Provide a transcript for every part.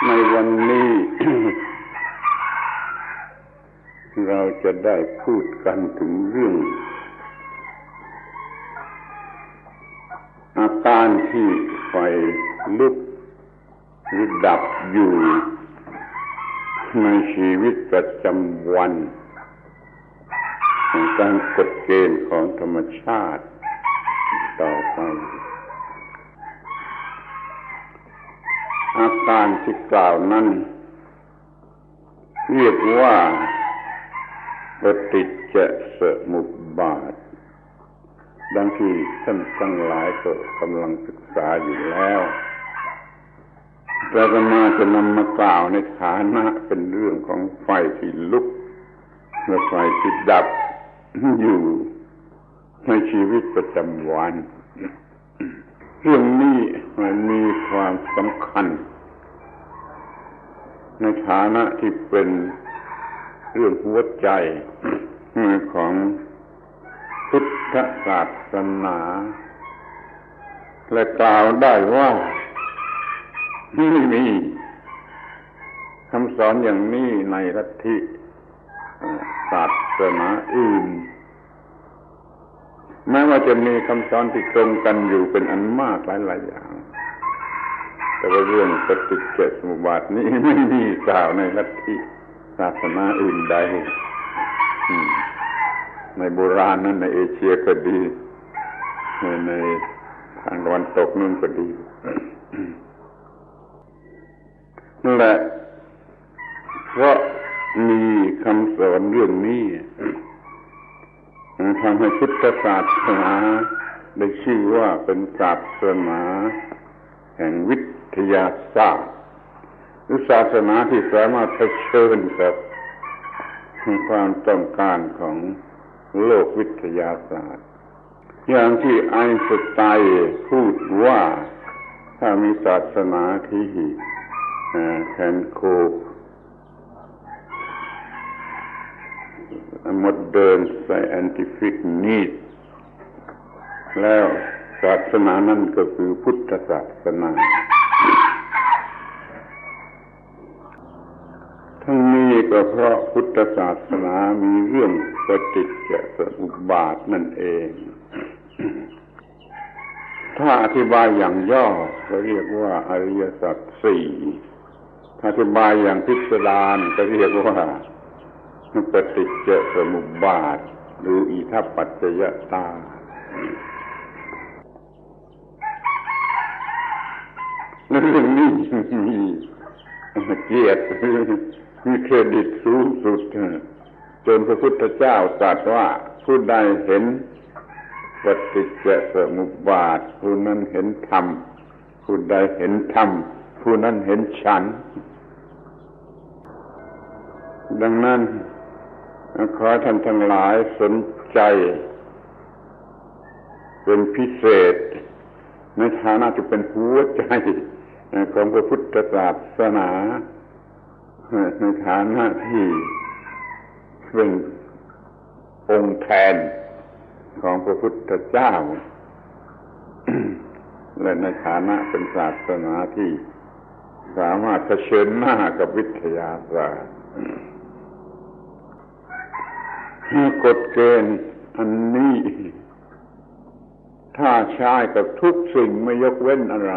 ໃນວັນນີ້ ເຮົາຈະໄດ້ພູດກັນເຖິງເລື່ອງ ອາການທີ່ໄຟລຸກ ຫຼືດັບຢູ່ໃນຊີວິດປະຈຳວັນ ຕາມກົດເກນຂອງທຳມະຊາດຕໍ່ໄປ. ອາການທີ່ກ່າວນັ້ນ ຮຽກວ່າປະຕິດຈະສະມຸບບາດ ດັ່ງທີ່ທ່ານທັງຫຼາຍກໍກຳລັງສຶກສາຢູ່ແລ້ວ. ແຕ່ອາດຕະມາຈະນຳມາກ່າວໃນຖານະເປັນເລື່ອງຂອງໄຟທີ່ລຸກ ແລະ ໄຟທີ່ດັບຢູ່ໃນຊີວິດປະຈຳວັນ. ເລື່ອງນີ້ມີຄວາມສຳຄັນ ໃນຖານະທີ່ເປັນເລື່ອງຫົວໃຈຂອງພຸດທະສາສະໜາ ແລະ ກ່າວໄດ້ວ່າ ໄມ່ມີຄຳສອນຢ່າງນີ້ໃນລັດທິ ເອີ່ ສາສະໜາອື່ນ. ແມ້ວ່າຈະມີຄຳສອນທີ່ຕົງກັນຢູ່ເປັນອັນມາກຫຼາຍໆຢ່າງ, ແຕ່ວ່າເລື່ອງປະຕິດຈະສະມຸບບາດນີ້ໄມ່ມີກ່າວໃນລັດທິສາສະໜາອື່ນໃດ, ໃນໂບລານນັ້ນ ໃນເອເຊຍກໍດີ, ໃນ ໃນທາງຕາເວັນຕົກນັ້ນກໍດີ. ແລະ ເພາະມີຄຳສອນເລື່ອງນີ້ ທຳໃຫ້ພຸດທະສາສະໜາໄດ້ຊື່ວ່າເປັນສາສະໜາແຫ່ງວິທະຍາສາດ ຫຼື ສາສະໜາທີ່ສາມາດຜະເຊີນກັບຄວາມຕ້ອງການຂອງໂລກວິທະຍາສາດ. ຢ່າງທີ່ໄອນສະໄຕນ໌ພູດວ່າ ຖ້າມີສາສະໜາທີ່ ເອີ່ ແທນໂຄ modern scientific need ແລ້ວ ສາສະໜານັ້ນກໍຄືພຸດທະສາສະໜາ. ທັງນີ້ກໍເພາະພຸດທະສາສະໜາມີເລື່ອງປະຕິດຈະສະມຸບບາດນັ້ນເອງ. ຖ້າອະທິບາຍຢ່າງຫຍໍ້ກໍຮຽກວ່າອະລິຍະສັດສີ່, ຖ້າອະທິບາຍຢ່າງພິສດານກໍຮຽກວ່າປະຕິດຈະສະມຸບບາດ ຫຼື ອິທັບປັດຈະຍະຕາ. ໃນເລື່ອງນີ້ມີກຽດ ມີເຄຣດິດສູງສຸດ ຈົນພະພຸດທະເຈົ້າຕັດວ່າ ຜູ້ໃດເຫັນປະຕິດຈະສະມຸບບາດ ຜູ້ນັ້ນເຫັນທຳ, ຜູ້ໃດເຫັນທຳ ຜູ້ນັ້ນເຫັນສັນ. ດັ່ງນັ້ນ ຂໍໃຫ້ທ່ານທັງຫຼາຍສົນໃຈເປັນພິເສດ ໃນຖານະທີ່ເປັນຫົວໃຈຂອງພະພຸດທະສາສະໜາ, ໃນຖານະທີ່ເປັນອົງແທນຂອງພະພຸດທະເຈົ້າ ແລະ ໃນຖານະເປັນສາສະໜາທີ່ສາມາດຜະເຊີນໜ້າກັບວິທະຍາສາດ. ກົດເກນອັນນີ້ ຖ້າໃຊ້ກັບທຸກສິ່ງ ໄມ່ຍົກເວັ້ນອະໄລ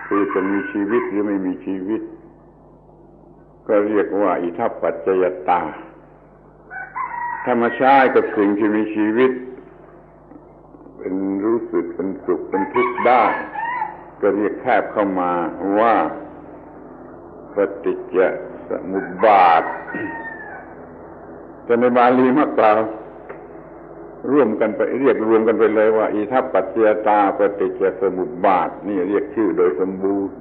ຄືຈະມີຊີວິດ ຫຼື ໄມ່ມີຊີວິດ ກໍຮຽກວ່າອິທັບປັດຈະຍະຕາ. ຖ້າມາໃຊ້ກັບສິ່ງທີ່ມີຊີວິດ ເປັນ ຮູ້ສຶກເປັນສຸກເປັນທຸກໄດ້ ກໍຮຽກແຄບເຂົ້າມາວ່າປະຕິດຈະສະມຸບບາດ. ແຕ່ໃນບາລີມາກ່າວລວມກັນໄປ ຮຽກລວມກັນໄປເລີຍວ່າອິທັບປັດຈະຍະຕາ ປະຕິດຈະສະມຸບບາດ ນີ້ຮຽກຊື່ໂດຍສົມບູນ.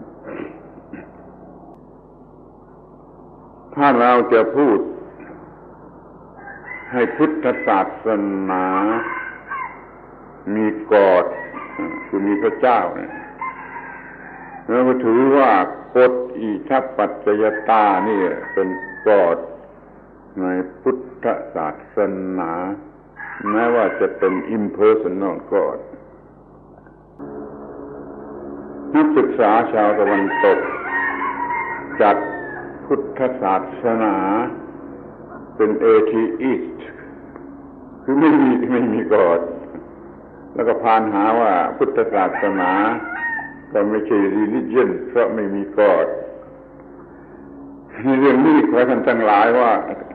ຖ້າເຮົາຈະພູດໃຫ້ພຸດທະສາສະໜາມີກອດ ຄືມີພະເຈົ້າ ແລ້ວກໍຖືວ່າກົດອິທັບປັດຈະຍະຕານີ້ເປັນກອດໃນພຸດທະສາສະໜາ ແມ້ວ່າຈະເປັນ impersonal God. ນັກສຶກສາຊາວຕາເວັນຕົກ ຈັດພຸດທະສາສະໜາເປັນ atheist ຄືໄມ່ມີ ໄມ່ມີກອດ ແລ້ວກໍພານຫາວ່າພຸດທະສາສະໜາກໍໄມ່ໃຊ່ religion ເພາະໄມ່ມີກອດ. ໃນເລື່ອງນີ້ ຂໍໃຫ້ທ່ານທັງຫຼາຍວ່າ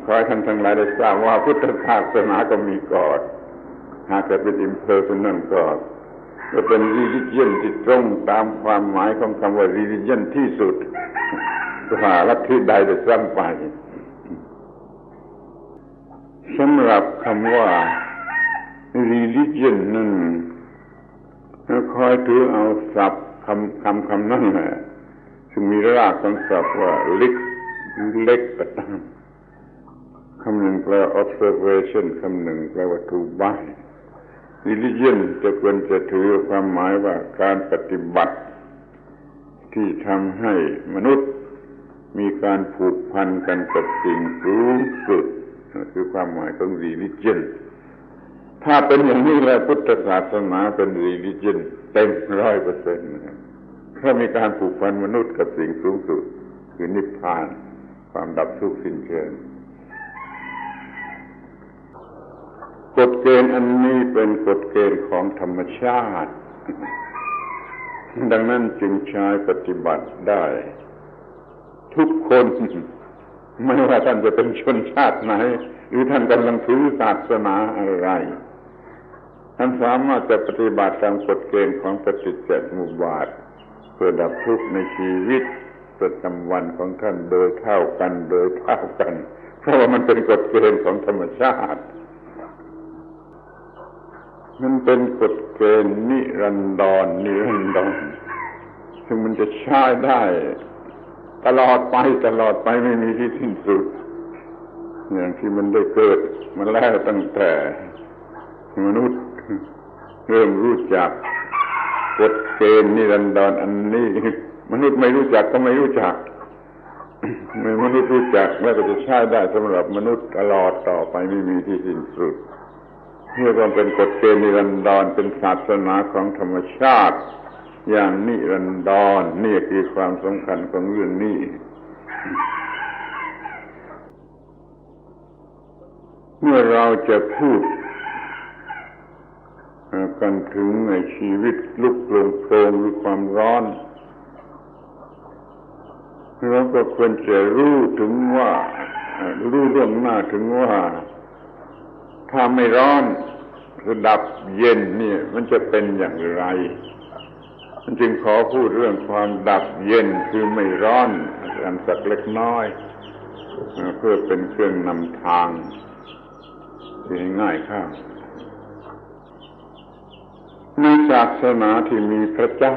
ຂໍໃຫ້ທ່ານທັງຫຼາຍໄດ້ຊາບວ່າ ພຸດທະສາສະໜາກໍມີກອດ ຫາກແຕ່ເປັນ impersonal ກອດ ແລະ ເປັນ religion ທີ່ຕົງຕາມຄວາມໝາຍຂອງຄຳວ່າ religion ທີ່ສຸດ ກວ່າລັດທິໃດດ້ວຍຊ້ຳໄປ. ສຳລັບຄຳວ່າ religion ນັ້ນ ແລ້ວຄອຍຖືເອົາສັບຄຳ ຄຳ ຄຳນັ້ນແຫຼະ ຊຶ່ງມີລາກຂອງສັບວ່າ religion ຫຼື religion ກໍຕາມ. ຄຳໜຶ່ງແປວ່າ observation ຄຳໜຶ່ງແປວ່າ to buy. religion ຈະຄວນຈະຖືຄວາມໝາຍວ່າການປະຕິບັດ ທີ່ທຳໃຫ້ມະນຸດມີການຜູກພັນກັນກັບສິ່ງສູງສຸດ ຄືຄວາມໝາຍຂອງ religion. ຖ້າເປັນຢ່າງນີ້ແລ້ວ ພຸດທະສາສະໜາເປັນ religion ເຕັມຮ້ອຍເປີເຊັນ ເພາະມີການຜູກພັນມະນຸດກັບສິ່ງສູງສຸດ ຄືນິບພານ ຄວາມດັບທຸກສິ້ນເຊີງ. ກົດເກນອັນນີ້ເປັນກົດເກນຂອງທຳມະຊາດ ດັ່ງນັ້ນຈຶ່ງໃຊ້ປະຕິບັດໄດ້ທຸກຄົນ ບໍ່ວ່າທ່ານຈະເປັນຊົນຊາດໃດ ຫຼື ທ່ານກຳລັງຖືສາສະໜາອະໄລ ທ່ານສາມາດຈະປະຕິບັດຕາມກົດເກນຂອງປະຕິດຈະສະມຸບາດ ເພື່ອດັບທຸກໃນຊີວິດປະຈຳວັນຂອງທ່ານໂດຍເທົ່າກັນ ໂດຍເທົ່າກັນ ເພາະວ່າມັນເປັນກົດເກນຂອງທຳມະຊາດ. ມັນເປັນກົດເກນນິລັນດອນ ນິລັນດອນ ຊຶ່ງມັນຈະໃຊ້ໄດ້ຕະຫຼອດໄປ ຕະຫຼອດໄປ ໄມ່ມີທີ່ສິ້ນສຸດ ຢ່າງທີ່ມັນໄດ້ເກີດມາແລ້ວຕັ້ງແຕ່ມະນຸດເລີ່ມຮູ້ຈັກກົດເກນນິລັນດອນອັນນີ້. ມະນຸດໄມ່ຮູ້ຈັກກໍໄມ່ຮູ້ຈັກ ເມື່ອມະນຸດຮູ້ຈັກແລ້ວກໍຈະໃຊ້ໄດ້ສຳລັບມະນຸດຕະຫຼອດຕໍ່ໄປ ໄມ່ມີທີ່ສິ້ນສຸດ. ເອີ້ນວ່າເປັນກົດເກນນິລັນດອນ ເປັນສາສະໜາຂອງທຳມະຊາດຢ່າງນິລັນດອນ. ນີ້ຄືຄວາມສຳຄັນຂອງເລື່ອງນີ້. ເມື່ອເຮົາຈະພູດ ເອີ ກັນເຖິງໃນຊີວິດລຸກໂພງໆ ຫຼື ຄວາມຮ້ອນ, ເຮົາກໍຄວນຈະຮູ້ເຖິງວ່າ ເອີ ຮູ້ລ່ວງໜ້າເຖິງວ່າ ຖ້າໄມ່ຮ້ອນ ຄືດັບເຢັນນີ້ ມັນຈະເປັນຢ່າງໄລ. ມັນຈຶ່ງຂໍພູດເລື່ອງຄວາມດັບເຢັນ ຄືໄມ່ຮ້ອນ ອັນສັກເລັກນ້ອຍ ເອີ ເພື່ອເປັນເຄື່ອງນຳທາງ ທີ່ໃຫ້ງ່າຍຂ້າມ. ໃນສາສະໜາທີ່ມີພະເຈົ້າ,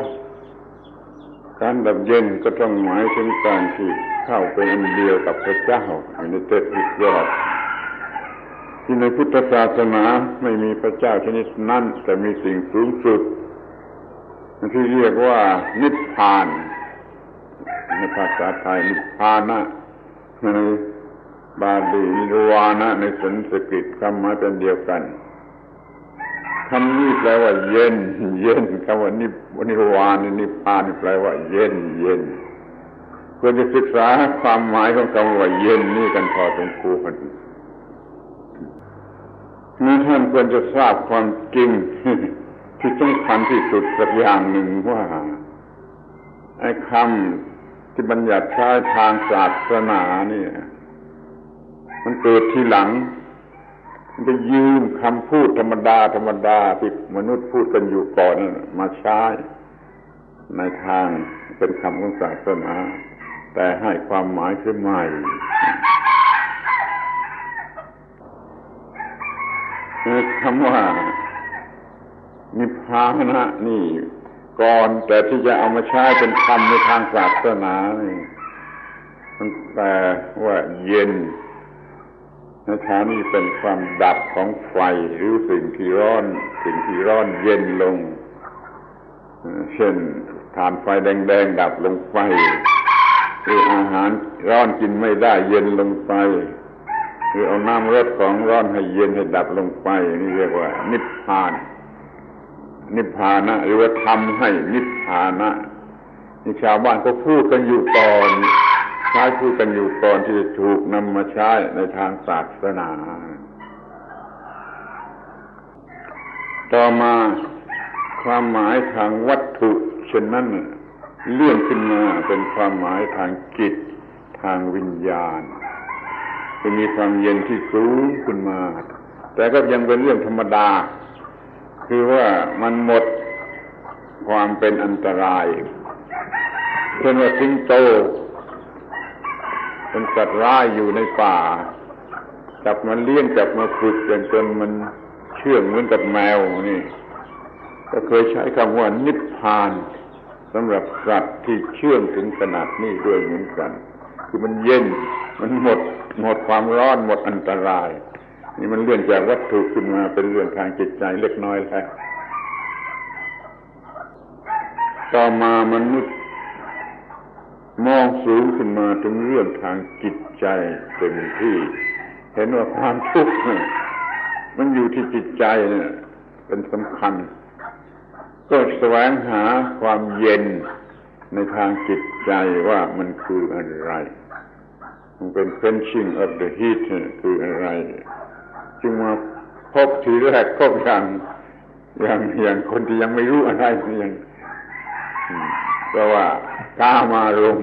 ການດັບເຢັນກໍຕ້ອງໝາຍເຖິງການທີ່ເຂົ້າເປັນອັນດຽວກັບພະເຈົ້າ, United with God. ທີ່ໃນພຸດທະສາສະໜາໄມ່ມີພະເຈົ້າຊະນິດນັ້ນ, ແຕ່ມີສິ່ງສູງສຸດທີ່ຮຽກວ່ານິບພານ, ໃນພາສາໄທ ນິບພານະ, ໃນບາລີ ນິວານະ, ໃນສັນສະກຣິດ ຄວາມໝາຍເປັນອັນດຽວກັນ. ຄຳນີ້ແປວ່າເຢັນ, ເຢັນ. ຄຳວ່ານິບ, ນິວານະ, ນິບພານະ ແປວ່າເຢັນ, ເຢັນ. ຄວນຈະສຶກສາຄວາມໝາຍຂອງຄຳວ່າເຢັນນີ້ກັນພໍສົມຄວນ. ແລະ ທ່ານຄວນຈະຊາບຄວາມຈິງທີ່ສຳຄັນທີ່ສຸດສັກຢ່າງໜຶ່ງວ່າ ໄອ້ຄຳທີ່ບັນຍັດໃຊ້ທາງສາສະໜານີ້ ມັນເກີດທີຫຼັງ, ມັນໄປຢືມຄຳພູດທຳມະດາ, ທຳມະດາທີ່ມະນຸດພູດກັນຢູ່ກ່ອນນັ້ນມາໃຊ້ໃນທາງເປັນຄຳຂອງສາສະໜາ, ແຕ່ໃຫ້ຄວາມໝາຍເສຍໃໝ່. ຄືຄຳວ່ານິບພານະນີ້ ກ່ອນແຕ່ທີ່ຈະເອົາມາໃຊ້ເປັນຄຳໃນທາງສາສະໜານີ້ ມັນແປວ່າເຢັນ. ໃນທາງນີ້ເປັນຄວາມດັບຂອງໄຟ ຫຼື ສິ່ງທີ່ຮ້ອນ, ສິ່ງທີ່ຮ້ອນເຢັນລົງ. ເຊັ່ນ ຖ່ານໄຟແດງໆດັບລົງໄປ ຫຼື ອາຫານຮ້ອນກິນໄມ່ໄດ້ເຢັນລົງໄປ ຫຼື ເອົານ້ຳລົດຂອງຮ້ອນໃຫ້ເຢັນໃຫ້ດັບລົງໄປ, ນີ້ຮຽກວ່ານິບພານ, ນິບພານະ ຫຼືວ່າທຳໃຫ້ນິບພານະ. ນີ້ຊາວບ້ານເຂົາພູດກັນຢູ່ກ່ອນ ໃຊ້ຄືກັນຢູ່ກ່ອນທີ່ຈະຖືກນຳມາໃຊ້ໃນທາງສາສະໜາ. ຕໍ່ມາ, ຄວາມໝາຍທາງວັດຖຸເຊັ່ນນັ້ນເລື່ອນຂຶ້ນມາເປັນຄວາມໝາຍທາງຈິດ, ທາງວິນຍານ, ຄືມີຄວາມເຢັນທີ່ສູງຂຶ້ນມາ, ແຕ່ກໍຍັງເປັນເລື່ອງທຳມະດາ, ຄືວ່າມັນໝົດຄວາມເປັນອັນຕະລາຍ. ເຊັ່ນວ່າສິງໂຕເປັນສັດຮ້າຍຢູ່ໃນປ່າ, ຈັບມາລ້ຽງ, ຈັບມາຝຶກ ຈົນມັນເຊື່ອງເໝືອນກັບແມວນີ້, ກໍເຄີຍໃຊ້ຄຳວ່ານິບພານ ສຳລັບສັດທີ່ເຊື່ອງເຖິງຂະໜາດນີ້ດ້ວຍເໝືອນກັນ, ຄືມັນເຢັນ, ມັນໝົດ, ໝົດຄວາມຮ້ອນ, ໝົດອັນຕະລາຍ. ນີ້ມັນເລື່ອນຈາກວັດຖຸຂຶ້ນມາເປັນເລື່ອງທາງຈິດໃຈເລັກນ້ອຍແລ້ວ. ຕໍ່ມາມະນຸດມອງສູງຂຶ້ນມາເຖິງເລື່ອງທາງຈິດໃຈເຕັມທີ່, ເຫັນວ່າຄວາມທຸກມັນຢູ່ທີ່ຈິດໃຈເປັນສຳຄັນ, ກໍສະແຫວງຫາຄວາມເຢັນໃນທາງຈິດໃຈວ່າມັນຄືອະໄລ, ມັນເປັນ quenching of the heat ຄືອະໄລ, ຈຶ່ງມາພົບທີແລກ ພົບຢ່າງ ຢ່າງ ຢ່າງຄົນທີ່ຍັງໄມ່ຮູ້ອະໄລ, ຍັງ ເພາະວ່າກາມາລົມ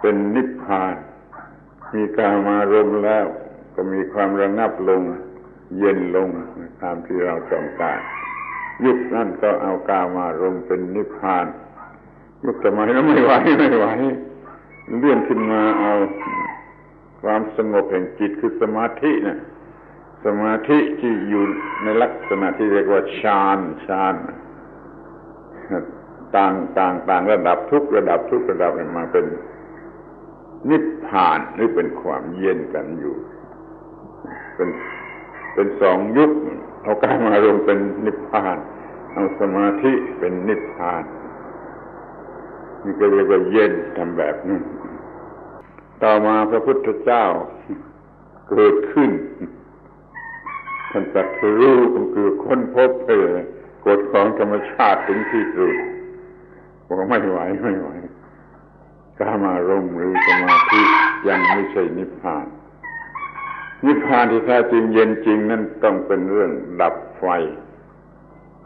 ເປັນນິບພານ, ມີກາມາລົມແລ້ວກໍມີຄວາມລະງັບລົງ, ເຢັນລົງຕາມທີ່ເຮົາຕ້ອງການ. ຍຸກນັ້ນກໍເອົາກາມາລົມເປັນນິບພານ, ຍຸກສະໄໝແລ້ວໄມ່ໄຫວ, ໄມ່ໄຫວ, ເລື່ອນຂຶ້ນມາເອົາຄວາມສະຫງົບແຫ່ງຈິດ ຄືສະມາທິນະ, ສະມາທິທີ່ຢູ່ໃນລັກສະນະທີ່ຮຽກວ່າຊານ, ຊານ ຕ່າງ, ຕ່າງ, ຕ່າງລະດັບ, ທຸກລະດັບ, ທຸກລະດັບນີ້ມາເປັນນິບພານ ຫຼື ເປັນຄວາມເຢັນກັນຢູ່, ເປັນ, ເປັນສອງຍຸກ, ເອົາກາມາລົມເປັນນິບພານ, ເອົາສະມາທິເປັນນິບພານ, ນີ້ກໍຮຽກວ່າເຢັນ, ທຳແບບນັ້ນ. ຕໍ່ມາພະພຸດທະເຈົ້າເກີດຂຶ້ນ, ທ່ານຕັດສະຮູ້ ຄືຄົ້ນພົບ ເອີ ກົດຂອງທຳມະຊາດເຖິງທີ່ສຸດ, ບອກວ່າໄມ່ໄຫວ, ໄມ່ໄຫວ, ກາມາລົມ ຫຼື ສະມາທິຍັງບໍ່ໃຊ່ນິບພານ. ນິບພານທີ່ແທ້ຈິງ, ເຢັນຈິງນັ້ນ ຕ້ອງເປັນເລື່ອງດັບໄຟ.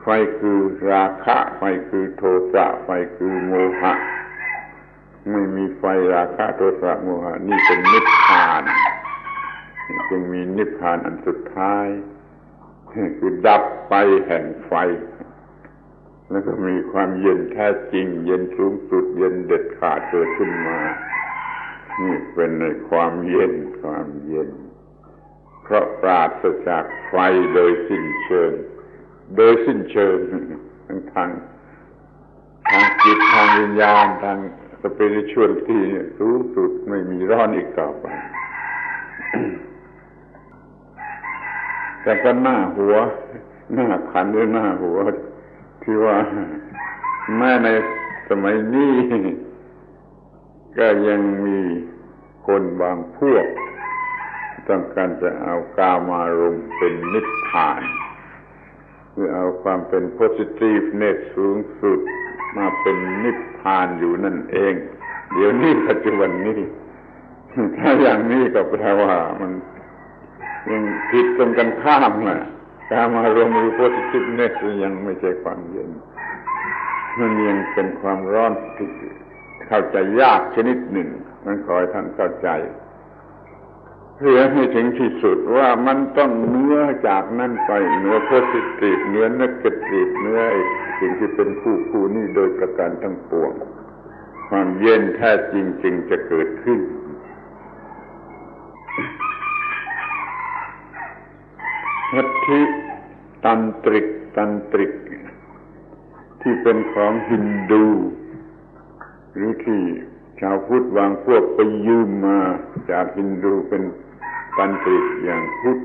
ໄຟຄືລາຄະ, ໄຟຄືໂທສະ, ໄຟຄືໂມຫະ. ໄມ່ມີໄຟລາຄະ ໂທສະ ໂມຫະ, ນີ້ເປັນນິບພານ, ຈຶ່ງມີນິບພານອັນສຸດທ້າຍ ຄືດັບໄປແຫ່ງໄຟ, ແລ້ວກໍມີຄວາມເຢັນແທ້ຈິງ, ເຢັນສູງສຸດ, ເຢັນເດັດຂາດເກີດຂຶ້ນມາ. ນີ້ເປັນໃນຄວາມເຢັນ, ຄວາມເຢັນ ເພາະປາສະຈາກໄຟໂດຍສິ້ນເຊີງ, ໂດຍສິ້ນເຊີງ, ທັງທາງ, ທາງຈິດ, ທາງວິນຍານ, ທາງ spirituality ສູງສຸດ, ໄມ່ມີຮ້ອນອີກຕໍ່ໄປ. ແຕ່ກໍໜ້າຫົວ, ໜ້າຂັນ ຫຼື ໜ້າຫົວ ທີ່ວ່າແມ້ໃນສະໄໝນີ້ ກໍຍັງມີຄົນບາງພວກຕ້ອງການຈະເອົາກາມາລົມເປັນນິບພານ, ຄືເອົາຄວາມເປັນ positiveness ສູງສຸດມາເປັນນິບພານຢູ່ນັ້ນເອງ. ດຽວນີ້ ປັດຈຸບັນນີ້ ຖ້າຢ່າງນີ້ກໍແປວ່າມັນຍັງຜິດຕົງກັນຂ້າມນະ. ກາມາລົມ ຫຼື positiveness ຍັງໄມ່ໃຊ່ຄວາມເຢັນ, ມັນຍັງເປັນຄວາມຮ້ອນທີ່ເຂົ້າໃຈຍາກຊະນິດໜຶ່ງ. ມັນຂໍໃຫ້ທ່ານເຂົ້າໃຈເສຍໃຫ້ເຖິງທີ່ສຸດວ່າມັນຕ້ອງເໜືອຈາກນັ້ນໄປ, ເໜືອ positive, ເໜືອ negative, ເໜືອສິ່ງທີ່ເປັນຄູ່ໆນີ້ໂດຍປະການທັງປວງ, ຄວາມເຢັນແທ້ຈິງຈຶ່ງຈະເກີດຂຶ້ນ. ລັດທິຕັນຕຣິກ, ຕັນຕຣິກ ທີ່ເປັນຂອງຮິນດູ ຫຼື ທີ່ຊາວພຸດບາງພວກໄປຢືມມາຈາກຮິນດູເປັນຕັນຕຣິກຢ່າງພຸດ,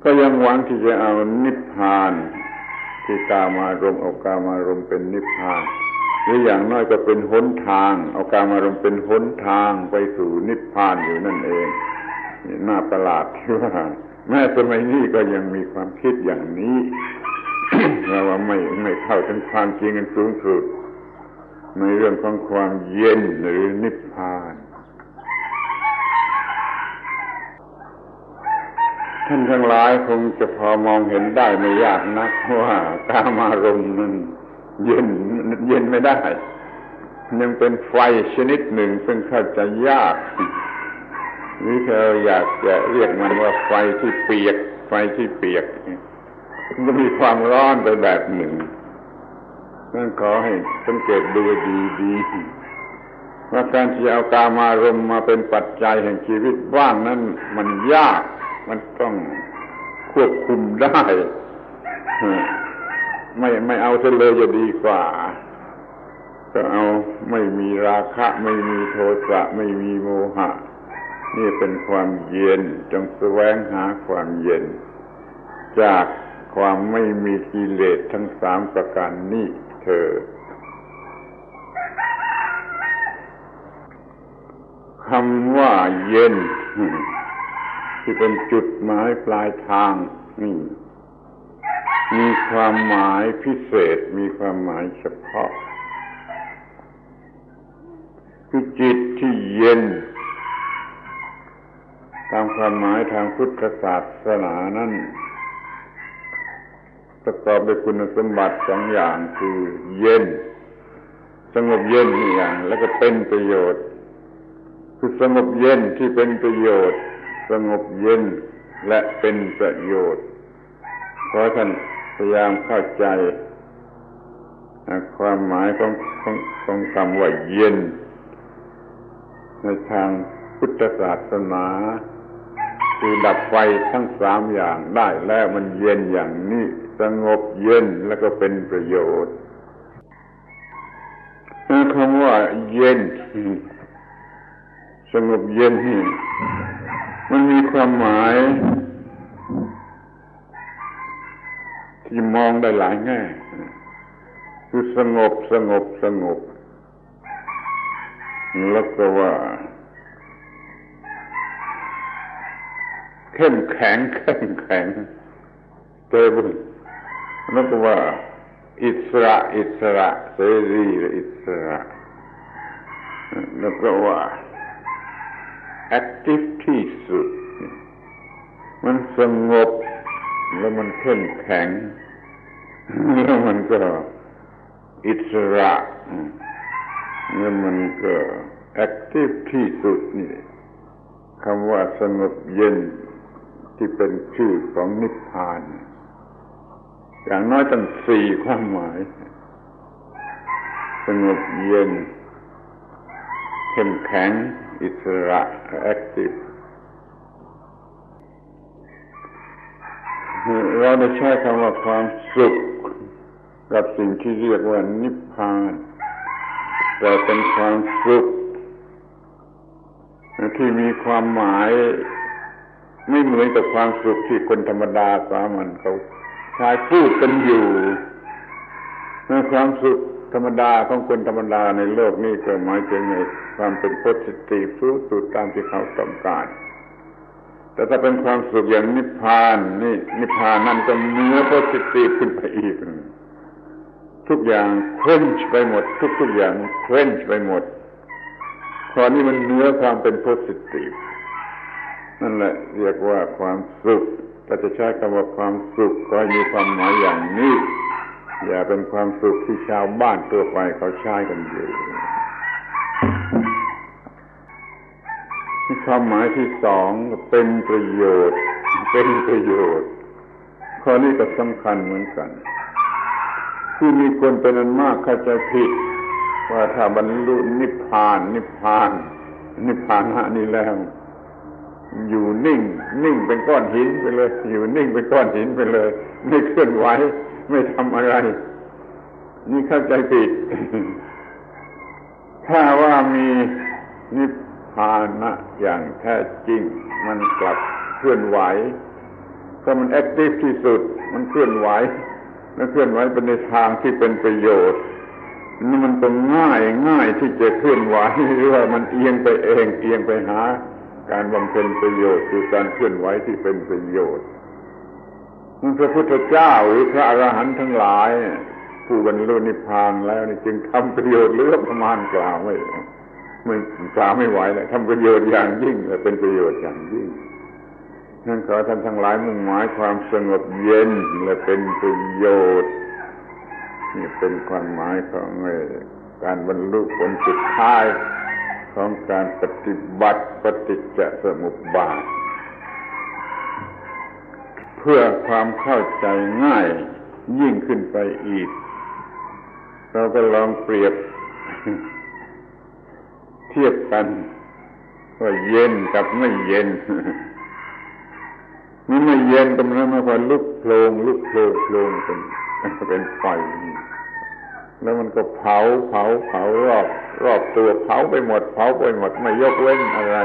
ກໍຍັງຫວັງທີ່ຈະເອົານິບພານທີ່ກາມາລົມ, ເອົາກາມາລົມເປັນນິບພານ, ຫຼື ຢ່າງໜ້ອຍກໍເປັນຫົນທາງ, ເອົາກາມາລົມເປັນຫົນທາງໄປສູ່ນິບພານຢູ່ນັ້ນເອງ. ໜ້າປະຫຼາດທີ່ວ່າ ແມ້ສະໄໝນີ້ກໍຍັງມີຄວາມຄິດຢ່າງນີ້, ແຕ່ວ່າໄມ່, ໄມ່ເຂົ້າເຖິງຄວາມຈິງອັນສູງສຸດ. ในเรื่องของความเย็นหรือนิพพาน ท่านทั้งหลายคงจะพอมองเห็นได้ไม่ยากนักว่ากามารมณ์นั้นเย็น เย็นไม่ได้ ยังเป็นไฟชนิดหนึ่งซึ่งเข้าใจยาก หรือถ้าเราอยากจะเรียกมันว่าไฟที่เปียก ไฟที่เปียก มันก็มีความร้อนไปแบบหนึ่ง นั้นขอให้สังเกตดูดีๆ ว่าการที่จะเอากามารมณ์มาเป็นปัจจัยแห่งชีวิตบ้างนั้นมันยาก มันต้องควบคุมได้ ไม่ ไม่เอาเสียเลยจะดีกว่า ก็เอาไม่มีราคะ ไม่มีโทสะ ไม่มีโมหะ นี่เป็นความเย็น จงแสวงหาความเย็น จากความไม่มีกิเลสทั้งสามประการนี้เถิด คำว่าเย็น ที่เป็นจุดหมายปลายทางนี่ มีความหมายพิเศษ มีความหมายเฉพาะ คือจิตที่เย็น ตามความหมายทางพุทธศาสนานั้น ประกอบด้วยคุณสมบัติสองอย่าง คือเย็น สงบเย็นนี่อย่าง แล้วก็เป็นประโยชน์ คือสงบเย็นที่เป็นประโยชน์ สงบเย็นและเป็นประโยชน์ ขอให้ท่านพยายามเข้าใจ อ่า ความหมายของ ของ ของคำว่าเย็น ในทางพุทธศาสนา คือดับไฟทั้งสามอย่างได้แล้ว มันเย็นอย่างนี้ สงบเย็นแล้วก็เป็นประโยชน์ คำว่าเย็น สงบเย็นนี่ มันมีความหมายที่มองได้หลายแง่ คือสงบ สงบ สงบ แล้วก็ว่า เข้มแข็ง เข้มแข็ง stable แล้วก็ว่า อิสระ อิสระ เสรี และอิสระ แล้วก็ว่า active ที่สุด มันสงบ แล้วมันเข้มแข็ง แล้วมันก็อิสระ แล้วมันก็ active ที่สุดนี่ คำว่าสงบเย็นที่เป็นชื่อของนิพพาน อย่างน้อยตั้งสี่ความหมาย สงบเย็น เข้มแข็ง อิสระ active เราได้ใช้คำว่าความสุขกับสิ่งที่เรียกว่านิพพาน แต่เป็นความสุข ที่มีความหมายไม่เหมือนกับความสุขที่คนธรรมดาสามัญเขาใช้พูดกันอยู่ ความสุขธรรมดาของคนธรรมดาในโลกนี้ก็หมายถึงในความเป็น positive สูงสุดตามที่เขาต้องการ แต่ถ้าเป็นความสุขอย่างนิพพานนี่ นิพพานนั่นก็เหนือ positive ขึ้นไปอีก ทุกอย่าง quench ไปหมด ทุกๆอย่าง quench ไปหมด ข้อนี้มันเหนือความเป็น positive นั่นแหละเรียกว่าความสุข ถ้าจะใช้คำว่าความสุข ขอให้มีความหมายอย่างนี้ อย่าเป็นความสุขที่ชาวบ้านทั่วไปเขาใช้กันอยู่ ความหมายที่สอง เป็นประโยชน์ เป็นประโยชน์ ข้อนี้ก็สำคัญเหมือนกัน ที่มีคนเป็นอันมากเข้าใจผิด ว่าถ้าบรรลุนิพพาน นิพพาน นิพพานะนี้แล้ว อยู่นิ่ง นิ่งเป็นก้อนหินไปเลย อยู่นิ่งเป็นก้อนหินไปเลย ไม่เคลื่อนไหว ไม่ทำอะไร นี่เข้าใจผิด ถ้าว่ามีนิพพานะอย่างแท้จริง มันกลับเคลื่อนไหว เพราะมัน active ที่สุด มันเคลื่อนไหว มันเคลื่อนไหวไปในทางที่เป็นประโยชน์ นี่มันก็ง่าย ง่ายที่จะเคลื่อนไหว หรือว่ามันเอียงไปเอง เอียงไปหาการบำเพ็ญประโยชน์ คือการเคลื่อนไหวที่เป็นประโยชน์ พระพุทธเจ้าหรือพระอรหันต์ทั้งหลาย ຜູ້ບັນລຸນິບພານແລ້ວນີ້ຈຶ່ງທຳປະໂຫຍດເຫຼືອປະມານ ກ່າວໄວ້ ໄມ່ ກ່າວໄມ່ໄຫວແລ້ວ ທຳປະໂຫຍດຢ່າງຍິ່ງ ແລະ ເປັນປະໂຫຍດຢ່າງຍິ່ງ. ນັ້ນ ຂໍໃຫ້ທ່ານທັງຫຼາຍມຸ່ງໝາຍຄວາມສະຫງົບເຢັນ ແລະ ເປັນປະໂຫຍດ. ນີ້ເປັນຄວາມໝາຍຂອງ ເອີ ການບັນລຸຜົນສຸດທ້າຍຂອງການປະຕິບັດປະຕິດຈະສະມຸບບາດ. ເພື່ອຄວາມເຂົ້າໃຈງ່າຍຍິ່ງຂຶ້ນໄປອີກ, ເຮົາກໍລອງປຽບທຽບກັນວ່າເຢັນກັບໄມ່ເຢັນ. ມັນໄມ່ເຢັນກໍໝາຍຄວາມວ່າລຸກໂພງ ລຸກໂພງ ໂພງເປັນ ເປັນໄຟ ແລ້ວມັນກໍເຜົາ ເຜົາ ເຜົາ ຮອບ ຮອບຕົວ ເຜົາໄປໝົດ ເຜົາໄປໝົດ ໄມ່ຍົກເວັ້ນອະໄລ.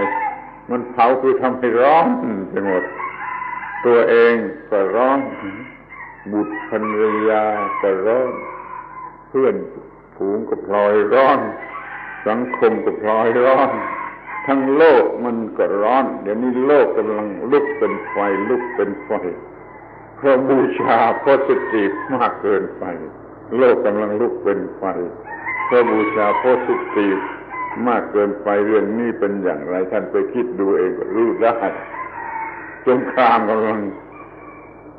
ມັນເຜົາຄືທຳໃຫ້ຮ້ອນໄປໝົດ, ຕົວເອງກໍຮ້ອນ, ບຸດພັນລະຍາກໍຮ້ອນ, ເພື່ອນ ຝູງກໍພລອຍຮ້ອນ, ສັງຄົມກໍພລອຍຮ້ອນ, ທັງໂລກມັນກໍຮ້ອນ. ດຽວນີ້ໂລກກຳລັງລຸກເປັນໄຟ ລຸກເປັນໄຟ ເພາະບູຊາໂພຊິທີຟມາກເກີນໄປ. ໂລກກຳລັງລຸກເປັນໄຟ ເພາະບູຊາໂພຊິທີຟມາກເກີນໄປ. ເລື່ອງນີ້ເປັນຢ່າງໃດ ທ່ານໄປຄິດດູເອງກໍຮູ້ໄດ້. ສົງຄາມກຳລັງ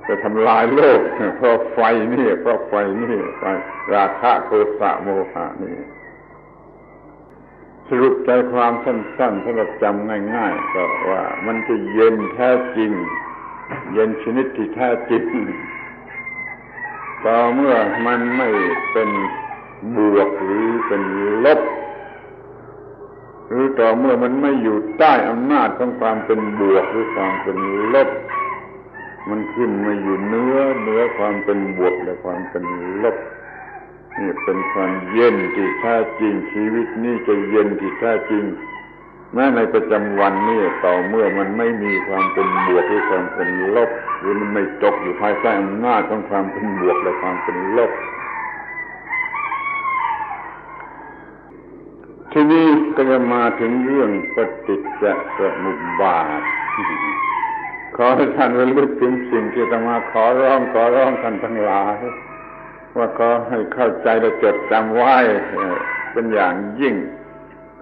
ຈະທຳລາຍໂລກ ເພາະໄຟນີ້ ເພາະໄຟນີ້ ໄຟ ລາຄະ ໂທສະ ໂມຫະນີ້. ສະຫຼຸບໃຈຄວາມສັ້ນໆ ສຳລັບຈຳງ່າຍໆ ກໍວ່າມັນຈະເຢັນແທ້ຈິງ ເຢັນຊະນິດທີ່ແທ້ຈິງ ຕໍ່ເມື່ອມັນໄມ່ເປັນບວກ ຫຼື ເປັນລົບ ຫຼື ຕໍ່ເມື່ອມັນໄມ່ຢູ່ໃຕ້ອຳນາດຂອງຄວາມເປັນບວກ ຫຼື ຄວາມເປັນລົບ, ມັນຂຶ້ນມາຢູ່ເໜືອ ເໜືອຄວາມເປັນບວກ ແລະ ຄວາມເປັນລົບ. ນີ້ເປັນຄວາມເຢັນທີ່ແທ້ຈິງ. ຊີວິດນີ້ຈະເຢັນທີ່ແທ້ຈິງ ແມ້ໃນປະຈຳວັນນີ້ ຕໍ່ເມື່ອມັນໄມ່ມີຄວາມເປັນບວກ ຫຼື ຄວາມເປັນລົບ ຫຼື ມັນໄມ່ຕົກຢູ່ພາຍໃຕ້ອຳນາດຂອງຄວາມເປັນບວກ ແລະ ຄວາມເປັນລົບ. ທີນີ້ກໍຈະມາເຖິງເລື່ອງປະຕິດຈະສະມຸບບາດ. ຂໍໃຫ້ທ່ານລະລຶກເຖິງສິ່ງທີ່ອາດຕະມາຂໍຮ້ອງ ຂໍຮ້ອງທ່ານທັງຫຼາຍ ວ່າຂໍໃຫ້ເຂົ້າໃຈ ແລະ ຈົດຈຳໄວ້ເປັນຢ່າງຍິ່ງ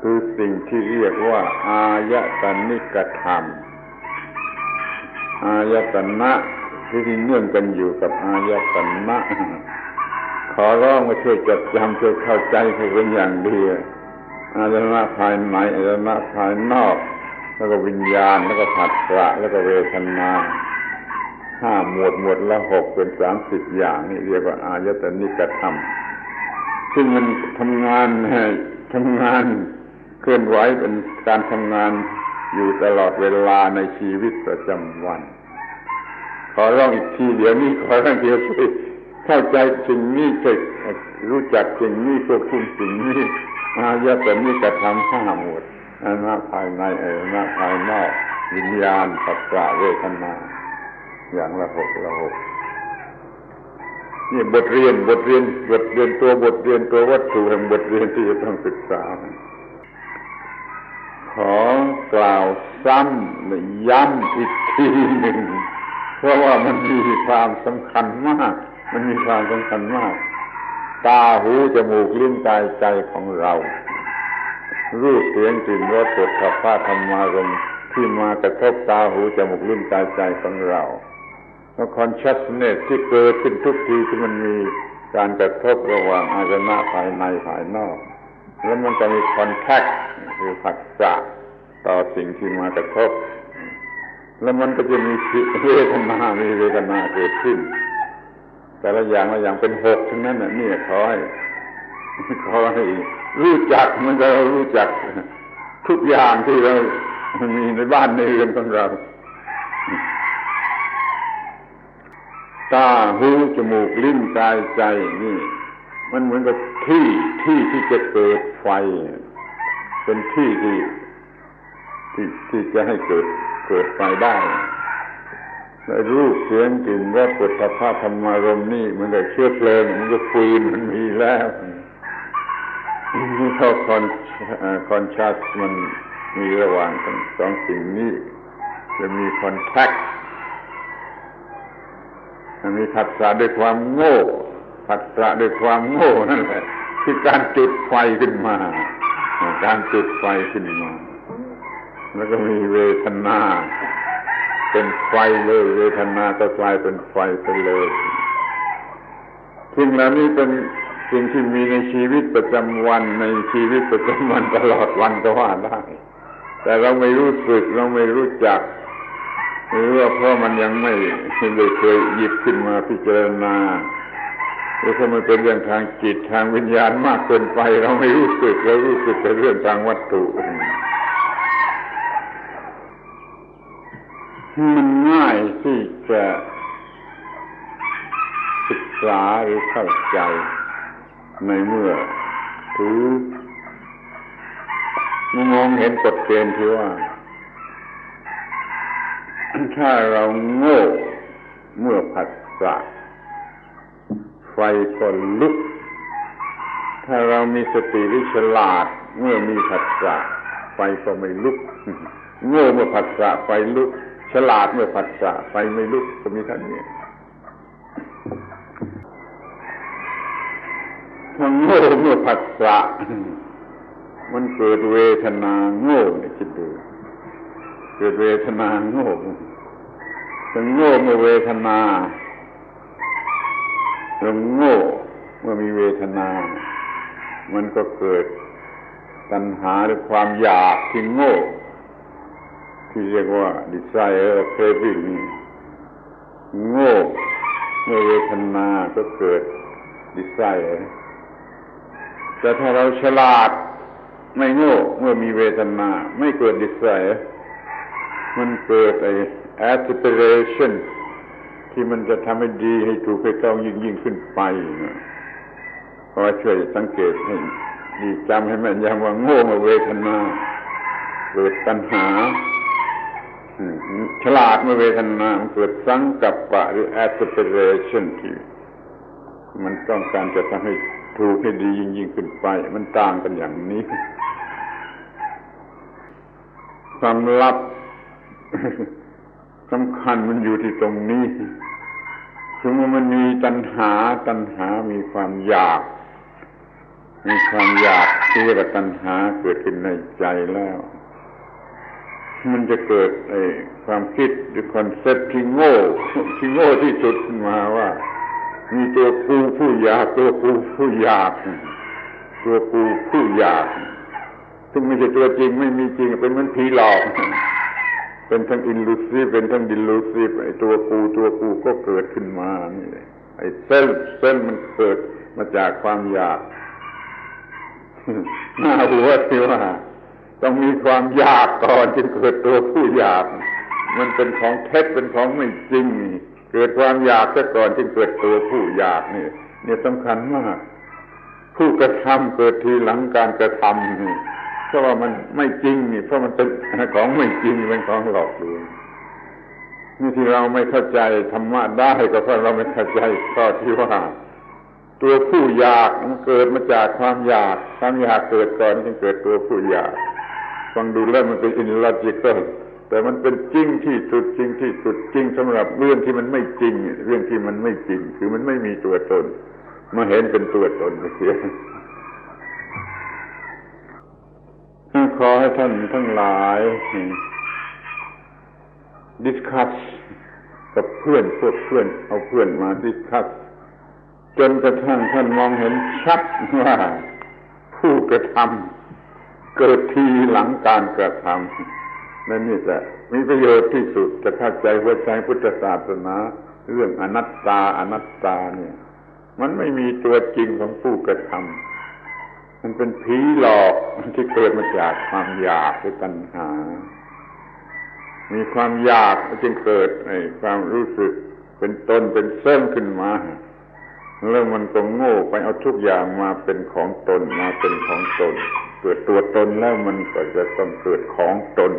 ຄືສິ່ງທີ່ຮຽກວ່າອາຍະຕະນິກະທຳ. ອາຍະຕະນະ ທີ່ເນື່ອງກັນຢູ່ກັບອາຍະຕະນະ ຂໍຮ້ອງວ່າຊ່ວຍຈົດຈຳ ຊ່ວຍເຂົ້າໃຈໃຫ້ເປັນຢ່າງດີ. ອາຍະຕະນະພາຍໃນ ອາຍະຕະນະພາຍນອກ ແລ້ວກໍວິນຍານ ແລ້ວກໍພັດສະ ແລ້ວກໍເວທະນາ ຫ້າໝວດ ໝວດລະຫົກ ເປັນສາມສິບຢ່າງ ນີ້ຮຽກວ່າອາຍະຕະນິກະທຳ ຊຶ່ງມັນທຳງານ ທຳງານ ເຄື່ອນໄຫວ ເປັນການທຳງານຢູ່ຕະຫຼອດເວລາໃນຊີວິດປະຈຳວັນ. ຂໍຮ້ອງອີກທີດຽວນີ້ ຂໍຮ້ອງທີດຽວ ຊ່ວຍເຂົ້າໃຈສິ່ງນີ້ ຊ່ວຍຮູ້ຈັກສິ່ງນີ້ ຄວບຄຸມສິ່ງນີ້. ອາຍະຕະນິກະທຳຫ້າໝວດ ອາຍະຕະນະພາຍໃນ ອາຍະຕະນະພາຍນອກ ວິນຍານ ພັດສະ ເວທະນາ ຢ່າງລະຫົກ ລະຫົກ. ນີ້ບົດຮຽນ ບົດຮຽນ ບົດຮຽນຕົວ ບົດຮຽນຕົວວັດຖຸແຫ່ງບົດຮຽນທີ່ຈະຕ້ອງສຶກສາ. ຂໍກ່າວຊ້ຳ ແລະ ຢ້ຳອີກທີໜຶ່ງ ເພາະວ່າມັນມີຄວາມສຳຄັນມາກ ມັນມີຄວາມສຳຄັນມາກ. ຕາ ຫູ ຈະມູກ ລີ້ນ ກາຍ ໃຈຂອງເຮົາ ຮູບ ສຽງ ກິ່ນ ລົດ ໂຜດຖັບພະ ທຳມາລົມ ທີ່ມາກະທົບຕາ ຫູ ຈະມູກ ລີ້ນ ກາຍ ໃຈຂອງເຮົາ ແລະ ຄອນຊັສເນສທີ່ເກີດຂຶ້ນທຸກທີທີ່ມັນມີການກະທົບລະຫວ່າງອາຍະຕະນະພາຍໃນພາຍນອກ ແລ້ວມັນກໍມີຄອນແທັກ ຄືພັດສະຕໍ່ສິ່ງທີ່ມາກະທົບ ແລ້ວມັນກໍຈະມີເວທະນາ ມີເວທະນາເກີດຂຶ້ນ ແຕ່ລະຢ່າງລະຢ່າງເປັນຫົກທັງນັ້ນນະ. ນີ້ຂໍໃຫ້ ຂໍໃຫ້ຮູ້ຈັກ ມັນກໍຮູ້ຈັກທຸກຢ່າງທີ່ເຮົາມີໃນບ້ານໃນເຮືອນຂອງເຮົາ. ຕາ ຫູ ຈະມູກ ລີ້ນ ກາຍ ໃຈ ນີ້ ມັນເໝືອນກັບທີ່ ທີ່ທີ່ຈະເກີດໄຟ ເປັນທີ່ທີ່ ທີ່ ທີ່ຈະໃຫ້ເກີດ ເກີດໄຟໄດ້. ແລະ ຮູບ ສຽງ ກິ່ນ ລົດ ໂຜດຖັບພະ ທຳມາລົມນີ້ ມັນກໍເຊື້ອເພີງ ມັນກໍຟືນ ມັນມີແລ້ວ ເພາະຄອນ ເອີ ຄອນຊັສມັນມີລະຫວ່າງທັງສອງສິ່ງນີ້ ແລະ ມີຄອນແທັກ ມີທັດສະດ້ວຍຄວາມໂງ່ ผัสสะด้วยความโง่นั่นแหละ คือการจุดไฟขึ้นมา การจุดไฟขึ้นมา แล้วก็มีเวทนาเป็นไฟเลย เวทนาก็กลายเป็นไฟไปเลย สิ่งเหล่านี้เป็นสิ่งที่มีในชีวิตประจำวัน ในชีวิตประจำวันตลอดวันก็ว่าได้ แต่เราไม่รู้สึก เราไม่รู้จัก หรือว่าเพราะมันยังไม่ได้เคยหยิบขึ้นมาพิจารณา หรือเพราะมันเป็นเรื่องทางจิต ทางวิญญาณมากเกินไป เราไม่รู้สึก เรารู้สึกแต่เรื่องทางวัตถุ มันง่ายที่จะศึกษาหรือเข้าใจ ในเมื่อถือมองเห็นกฎเกณฑ์ที่ว่า ถ้าเราโง่เมื่อผัสสะ ไฟก็ลุก ถ้าเรามีสติหรือฉลาดเมื่อมีผัสสะ ไฟก็ไม่ลุก โง่เมื่อผัสสะ ไฟลุก ฉลาดเมื่อผัสสะ ไฟไม่ลุก ก็มีเท่านี้ ถ้าโง่เมื่อผัสสะ มันเกิดเวทนาโง่ นี่คิดดู เกิดเวทนาโง่ ถ้าโง่เมื่อเวทนา แล้วโง่เมื่อมีเวทนา มันก็เกิดตัณหาหรือความอยากที่โง่ ที่เรียกว่า desire craving นี่ โง่เมื่อเวทนาก็เกิด desire แต่ถ้าเราฉลาดไม่โง่เมื่อมีเวทนา ไม่เกิด desire มันเกิดไอ้ aspiration ที่มันจะทำให้ดี ให้ถูก ให้ต้องยิ่งๆขึ้นไปนะ ขอให้ช่วยสังเกตให้ดี จำให้แม่นยำว่าโง่เมื่อเวทนาเกิดตัณหา อืม ฉลาดเมื่อเวทนามันเกิดสังกัปปะหรือ aspiration ที่มันต้องการจะทำให้ถูกให้ดียิ่งๆขึ้นไป มันต่างกันอย่างนี้ ความลับ สำคัญมันอยู่ที่ตรงนี้ คือเมื่อมันมีตัณหา ตัณหามีความอยาก มีความอยาก คือว่าตัณหาเกิดขึ้นในใจแล้ว มันจะเกิดไอ้ความคิดหรือ concept ที่โง่ ที่โง่ที่สุดขึ้นมาว่า มีตัวกูผู้อยาก ตัวกูผู้อยาก ตัวกูผู้อยาก ซึ่งไม่ใช่ตัวจริง ไม่มีจริง เป็นเหมือนผีหลอก เป็นทั้ง illusive เป็นทั้ง delusive ไอ้ตัวกู ตัวกูก็เกิดขึ้นมานี่แหละ ไอ้ self self มันเกิดมาจากความอยาก น่าหัวที่ว่า ต้องมีความอยากก่อนจึงเกิดตัวผู้อยาก มันเป็นของเท็จ เป็นของไม่จริง เกิดความอยากซะก่อนจึงเกิดตัวผู้อยากนี่ เนี่ยสำคัญมาก ผู้กระทำเกิดทีหลังการกระทำนี่ เพราะว่ามันไม่จริงนี่ เพราะมันเป็นของไม่จริง เป็นของหลอกลวง นี่ที่เราไม่เข้าใจธรรมะได้ ก็เพราะเราไม่เข้าใจข้อที่ว่า ตัวผู้อยากมันเกิดมาจากความอยาก ความอยากเกิดก่อนจึงเกิดตัวผู้อยาก ฟังดูแล้วมันเป็น illogical แต่มันเป็นจริงที่สุด จริงที่สุด จริงสำหรับเรื่องที่มันไม่จริง เรื่องที่มันไม่จริง คือมันไม่มีตัวตน มาเห็นเป็นตัวตนเสีย ขอให้ท่านทั้งหลาย discuss กับเพื่อน พวกเพื่อน เอาเพื่อนมา discuss จนกระทั่งท่านมองเห็นชัดว่าผู้กระทำเกิดทีหลังการกระทำ นั่นนี่แหละมีประโยชน์ที่สุด จะเข้าใจหัวใจพุทธศาสนา เรื่องอนัตตา อนัตตาเนี่ย มันไม่มีตัวจริงของผู้กระทำ มันเป็นผีหลอกที่เกิดมาจากความอยาก คือตัณหา มีความอยากจึงเกิดไอ้ความรู้สึกเป็นตนเป็นเซิ่งขึ้นมา แล้วมันก็โง่ไปเอาทุกอย่างมาเป็นของตน มาเป็นของตน เกิดตัวตนแล้วมันก็จะต้องเกิดของตน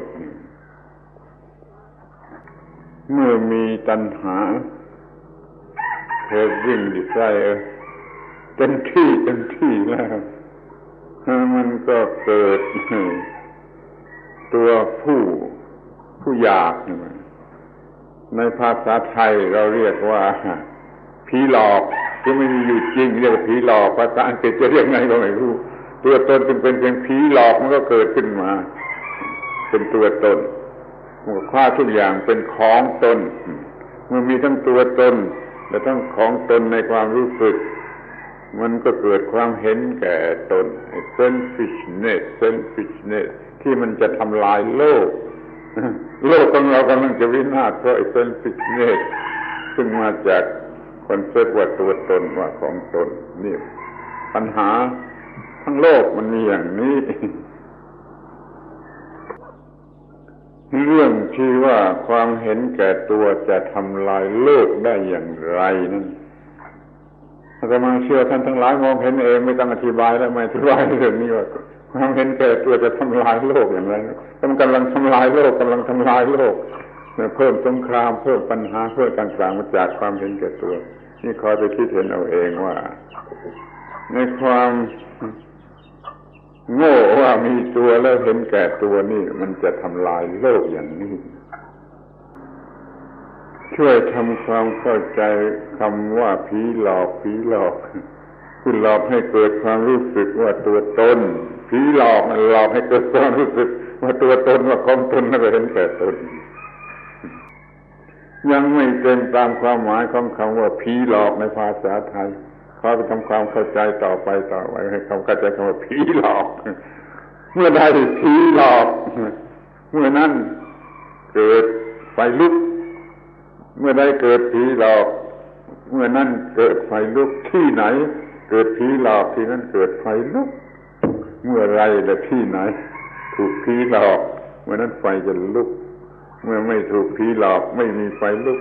เมื่อมีตัณหา craving desire เต็มที่ เต็มที่แล้ว มันก็เกิดตัวผู้ ผู้อยาก ในภาษาไทยเราเรียกว่า ຜີຫຼອກ ຄືໄມ່ມີຢູ່ຈິງ ເອີ້ນວ່າຜີຫຼອກ. ພາສາອັງກິດຈະເອີ້ນຫຍັງກໍໄມ່ຮູ້. ຕົວຕົນຊຶ່ງເປັນພຽງຜີຫຼອກ ມັນກໍເກີດຂຶ້ນມາເປັນຕົວຕົນ. ມັນກໍຄວ້າທຸກຢ່າງເປັນຂອງຕົນ. ເມື່ອມີທັງຕົວຕົນ ແລະ ທັງຂອງຕົນໃນຄວາມຮູ້ສຶກ ມັນກໍເກີດຄວາມເຫັນແກ່ຕົນ selfishness, selfishness ທີ່ມັນຈະທຳລາຍໂລກ. ໂລກຂອງເຮົາກຳລັງຈະວິນາດເພາະ selfishness ຊຶ່ງມາຈາກຄອນເຊັບວ່າຕົວຕົນ ວ່າຂອງຕົນ. ນີ້ ບັນຫາທັງໂລກມັນມີຢ່າງນີ້. ເລື່ອງທີ່ວ່າຄວາມເຫັນແກ່ຕົວຈະທຳລາຍໂລກໄດ້ຢ່າງໃດນັ້ນ ອາດຕະມາເຊື່ອວ່າທ່ານທັງຫຼາຍມອງເຫັນເອງ ໄມ່ຕ້ອງອະທິບາຍ ແລະ ໄມ່ອະທິບາຍເລື່ອງນີ້ວ່າຄວາມເຫັນແກ່ຕົວຈະທຳລາຍໂລກຢ່າງໃດ. ແຕ່ມັນກຳລັງທຳລາຍໂລກ ກຳລັງທຳລາຍໂລກ ເພີ່ມສົງຄຣາມ ເພີ່ມບັນຫາ ເພີ່ມຕ່າງໆ ມາຈາກຄວາມເຫັນແກ່ຕົວ. ນີ້ຂໍໄປຄິດເຫັນເອົາເອງວ່າ ໃນຄວາມໂງ່ວ່າມີຕົວແລ້ວເຫັນແກ່ຕົວນີ້ ມັນຈະທຳລາຍໂລກຢ່າງນີ້. ຊ່ວຍທຳຄວາມເຂົ້າໃຈຄຳວ່າຜີຫຼອກ ຜີຫຼອກ ຄືຫຼອກໃຫ້ເກີດຄວາມຮູ້ສຶກວ່າຕົວຕົນ. ຜີຫຼອກນັ້ນຫຼອກໃຫ້ເກີດຄວາມຮູ້ສຶກວ່າຕົວຕົນ ວ່າຂອງຕົນ ແລ້ວກໍເຫັນແກ່ຕົນ. ຍັງໄມ່ເຕັມຕາມຄວາມໝາຍຂອງຄຳວ່າຜີຫຼອກໃນພາສາໄທ. ຂໍໄປທຳຄວາມເຂົ້າໃຈຕໍ່ໄປ ຕໍ່ໄປ ໃຫ້ເຂົ້າໃຈຄຳວ່າຜີຫຼອກ. ເມື່ອໃດຜີຫຼອກ ເມື່ອນັ້ນເກີດໄຟລຸກ. ເມື່ອໃດເກີດຜີຫຼອກ ເມື່ອນັ້ນເກີດໄຟລຸກ. ທີ່ໃດເກີດຜີຫຼອກ ທີ່ນັ້ນເກີດໄຟລຸກ. ເມື່ອໃດ ແລະ ທີ່ໃດຖືກຜີຫຼອກ ເມື່ອນັ້ນໄຟຈະລຸກ. ເມື່ອໄມ່ຖືກຜີຫຼອກ ໄມ່ມີໄຟລຸກ.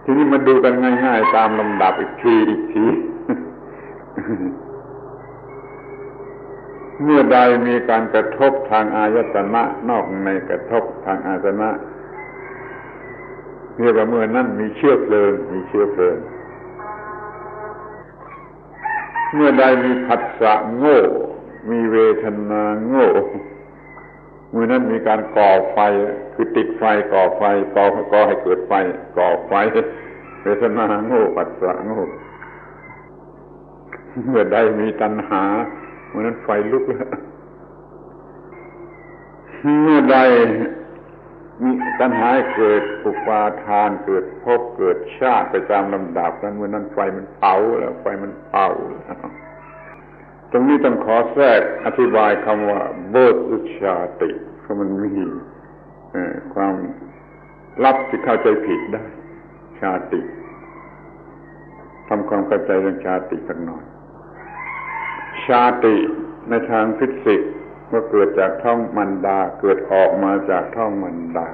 ທີນີ້ມາດູກັນງ່າຍໆຕາມລຳດັບອີກທີ ອີກທີ. ເມື່ອໃດມີການກະທົບທາງອາຍະຕະນະ ນອກໃນກະທົບທາງອາຍະຕະນະ ຮຽກວ່າເມື່ອນັ້ນມີເຊື້ອເພີງ ມີເຊື້ອເພີງ. ເມື່ອໃດມີພັດສະໂງ່ ມີເວທະນາໂງ່ ເມື່ອນັ້ນມີການກໍ່ໄຟ ຄືຕິດໄຟ ກໍ່ໄຟ ກໍ່ ກໍ່ໃຫ້ເກີດໄຟ ກໍ່ໄຟ ເວທະນາໂງ່ ພັດສະໂງ່. ເມື່ອໃດມີຕັນຫາ ເມື່ອນັ້ນໄຟລຸກແລ້ວ. ເມື່ອໃດມີຕັນຫາເກີດອຸປາທານ ເກີດພົບ ເກີດຊາດໄປຕາມລຳດັບນັ້ນ ເມື່ອນັ້ນໄຟມັນເຜົາແລ້ວ ໄຟມັນເຜົາແລ້ວ. ຕົງນີ້ຕ້ອງຂໍແຊກອະທິບາຍຄຳວ່າ ເບີດ ຫຼື ຊາຕິ ເພາະມັນມີ ເອີ ຄວາມລັບທີ່ເຂົ້າໃຈຜິດໄດ້ ຊາຕິ. ທຳຄວາມເຂົ້າໃຈເລື່ອງຊາຕິສັກໜ້ອຍ. ຊາຕິໃນທາງຟີຊິກ ບໍ່ເກີດຈາກທ້ອງມານດາ ເກີດອອກມາຈາກທ້ອງມານດາ.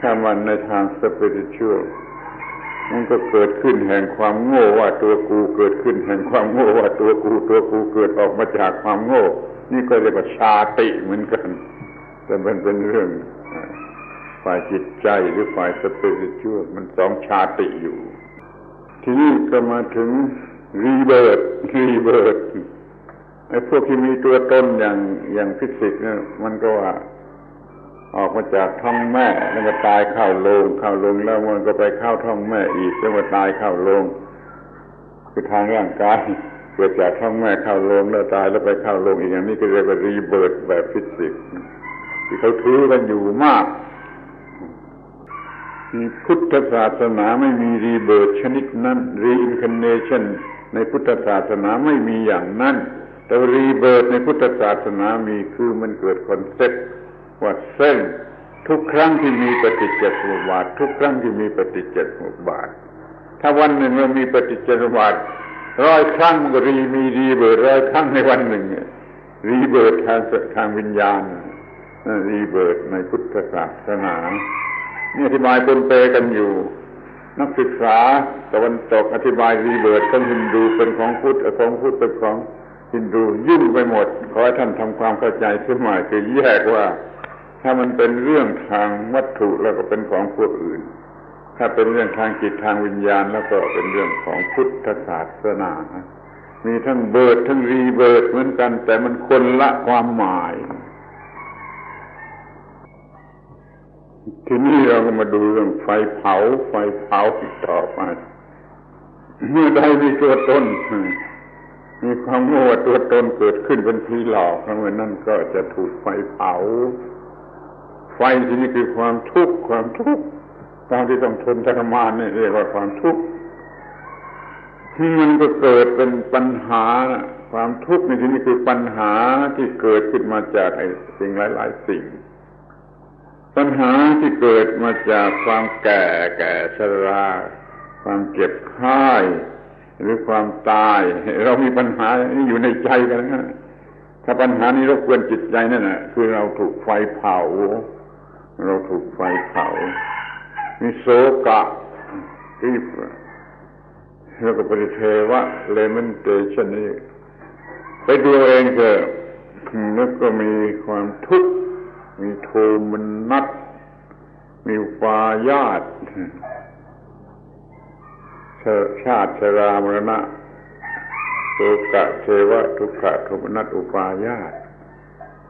ຖ້າວ່າໃນທາງສະປີຣິຊວລ ມັນກໍເກີດຂຶ້ນແຫ່ງຄວາມໂງ່ວ່າຕົວກູ ເກີດຂຶ້ນແຫ່ງຄວາມໂງ່ວ່າຕົວກູ ຕົວກູເກີດອອກມາຈາກຄວາມໂງ່. ນີ້ກໍຮຽກວ່າຊາຕິເໝືອນກັນ ແຕ່ມັນເປັນເລື່ອງ ອາ ຝ່າຍຈິດໃຈ ຫຼື ຝ່າຍສະປີຣິຊວລ ມັນສອງຊາຕິຢູ່. ທີນີ້ກໍມາເຖິງ rebirth, rebirth. ໄອ້ພວກທີ່ມີຕົວຕົນຢ່າງ ຢ່າງຟີຊິກເນຍ ມັນກໍວ່າອອກມາຈາກທ້ອງແມ່ ແລ້ວກໍຕາຍເຂົ້າໂລງ ເຂົ້າໂລງແລ້ວມັນກໍໄປເຂົ້າທ້ອງແມ່ອີກ ແລ້ວກໍຕາຍເຂົ້າໂລງ. ຄືທາງຮ່າງກາຍເກີດຈາກທ້ອງແມ່ເຂົ້າໂລງ ແລ້ວຕາຍ ແລ້ວໄປເຂົ້າໂລງອີກ ຢ່າງນີ້ກໍຮຽກວ່າ rebirth ແບບຟີຊິກ ທີ່ເຂົາຖືກັນຢູ່ມາກ. ໃນພຸດທະສາສະໜາໄມ່ມີ rebirth ຊະນິດນັ້ນ reincarnation ໃນພຸດທະສາສະໜາໄມ່ມີຢ່າງນັ້ນ. ແຕ່ວ່າ rebirth ໃນພຸດທະສາສະໜາມີ ຄືມັນເກີດຄອນເຊັບວ່າ cell. ທຸກຄັ້ງທີ່ມີປະຕິດຈະສະໝຸບບາດ ທຸກຄັ້ງທີ່ມີປະຕິດຈະສະໝຸບບາດ ຖ້າວັນໜຶ່ງເຮົາມີປະຕິດຈະສະໝຸບບາດຮ້ອຍຄັ້ງ ມັນກໍ re ມີ rebirth ຮ້ອຍຄັ້ງໃນວັນໜຶ່ງ. rebirth ທາງ ທາງວິນຍານ ເອີ rebirth ໃນພຸດທະສາສະໜາ ນີ້ອະທິບາຍປົນເປກັນຢູ່. ນັກສຶກສາຕາເວັນຕົກອະທິບາຍ rebirth ຂອງຮິນດູເປັນຂອງພຸດ ຂອງພຸດເປັນຂອງຮິນດູ ຫຍຸ້ງໄປໝົດ. ຂໍໃຫ້ທ່ານທຳຄວາມເຂົ້າໃຈສະໝາຍ ຄືແຍກວ່າ ຖ້າມັນເປັນເລື່ອງທາງວັດຖຸ ແລ້ວກໍເປັນຂອງພວກອື່ນ, ຖ້າເປັນເລື່ອງທາງຈິດທາງວິນຍານ ແລ້ວກໍເປັນເລື່ອງຂອງພຸດທະສາສະໜາ. ມີທັງ birth ທັງ rebirth ເໝືອນກັນ, ແຕ່ມັນຄົນລະຄວາມໝາຍ. ທີນີ້ເຮົາກໍມາດູເລື່ອງໄຟເຜົາ, ໄຟເຜົາຕໍ່ໄປ. ເມື່ອໃດມີຕົວຕົນ, ມີຄວາມຮູ້ວ່າຕົວຕົນເກີດຂຶ້ນເປັນຜີຫຼອກ, ເມື່ອນັ້ນກໍຈະຖືກໄຟເຜົາ. ໄຟທີ່ນີ້ຄືຄວາມທຸກ, ຄວາມທຸກ, ຄວາມທີ່ຕ້ອງທົນທະລະມານນີ້ເອີ້ນວ່າຄວາມທຸກ. ມັນກໍເກີດເປັນປັນຫາ, ຄວາມທຸກໃນທີ່ນີ້ຄືປັນຫາທີ່ເກີດຂຶ້ນມາຈາກໄອ້ສິ່ງຫຼາຍໆສິ່ງ. ປັນຫາທີ່ເກີດມາຈາກຄວາມແກ່, ແກ່ຊະລາ, ຄວາມເຈັບໄຂ້ ຫຼື ຄວາມຕາຍ. ເຮົາມີປັນຫານີ້ຢູ່ໃນໃຈກັນນະ. ຖ້າປັນຫານີ້ລົບກວນຈິດໃຈນັ້ນນະ ຄືເຮົາຖືກໄຟເຜົາ, ເຮົາຖືກໄຟເຜົາ. ມີໂສກະ, ກຣີດ, ແລ້ວກໍປະຕິເທວະ, lamentation ນີ້ ໄປດູເອົາເອງເຖາະ. ແລ້ວກໍມີຄວາມທຸກ, ມີໂທມະນັດ, ມີອຸປາຍາດ, ຊາດ, ຊາດ, ຊະລາ, ມໍລະນະ, ໂສກະ, ເທວະ, ທຸກຂະ, ໂທມະນັດ, ອຸປາຍາດ.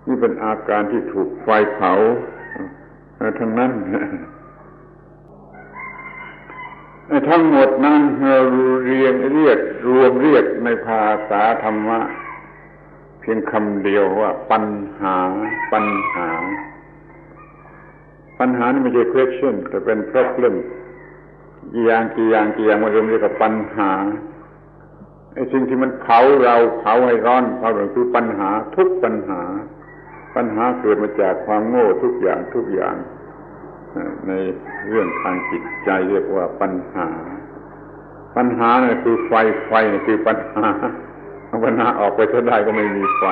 ນີ້ເປັນອາການທີ່ຖືກໄຟເຜົາທັງນັ້ນ. ທັງໝົດນັ້ນເຮົາຮຽກ, ຮຽກ, ລວມຮຽກໃນພາສາທຳມະພຽງຄຳດຽວວ່າປັນຫາ, ປັນຫາ. ປັນຫານີ້ບໍ່ໃຊ່ question ແຕ່ເປັນ problem. ກີ່ຢ່າງ, ກີ່ຢ່າງ, ກີ່ຢ່າງມາລວມຮຽກວ່າປັນຫາ. ໄອ້ສິ່ງທີ່ມັນເຜົາເຮົາ, ເຜົາໃຫ້ຮ້ອນ, ເຜົາເຮົາຄືປັນຫາ, ທຸກປັນຫາ. ປັນຫາເກີດມາຈາກຄວາມໂງ່ທຸກຢ່າງ, ທຸກຢ່າງ. ໃນເລື່ອງທາງຈິດໃຈຮຽກວ່າປັນຫາ. ປັນຫານັ້ນຄືໄຟ, ໄຟນັ້ນຄືປັນຫາ. ເອົາປັນຫາອອກໄປເທົ່າໃດກໍໄມ່ມີໄຟ.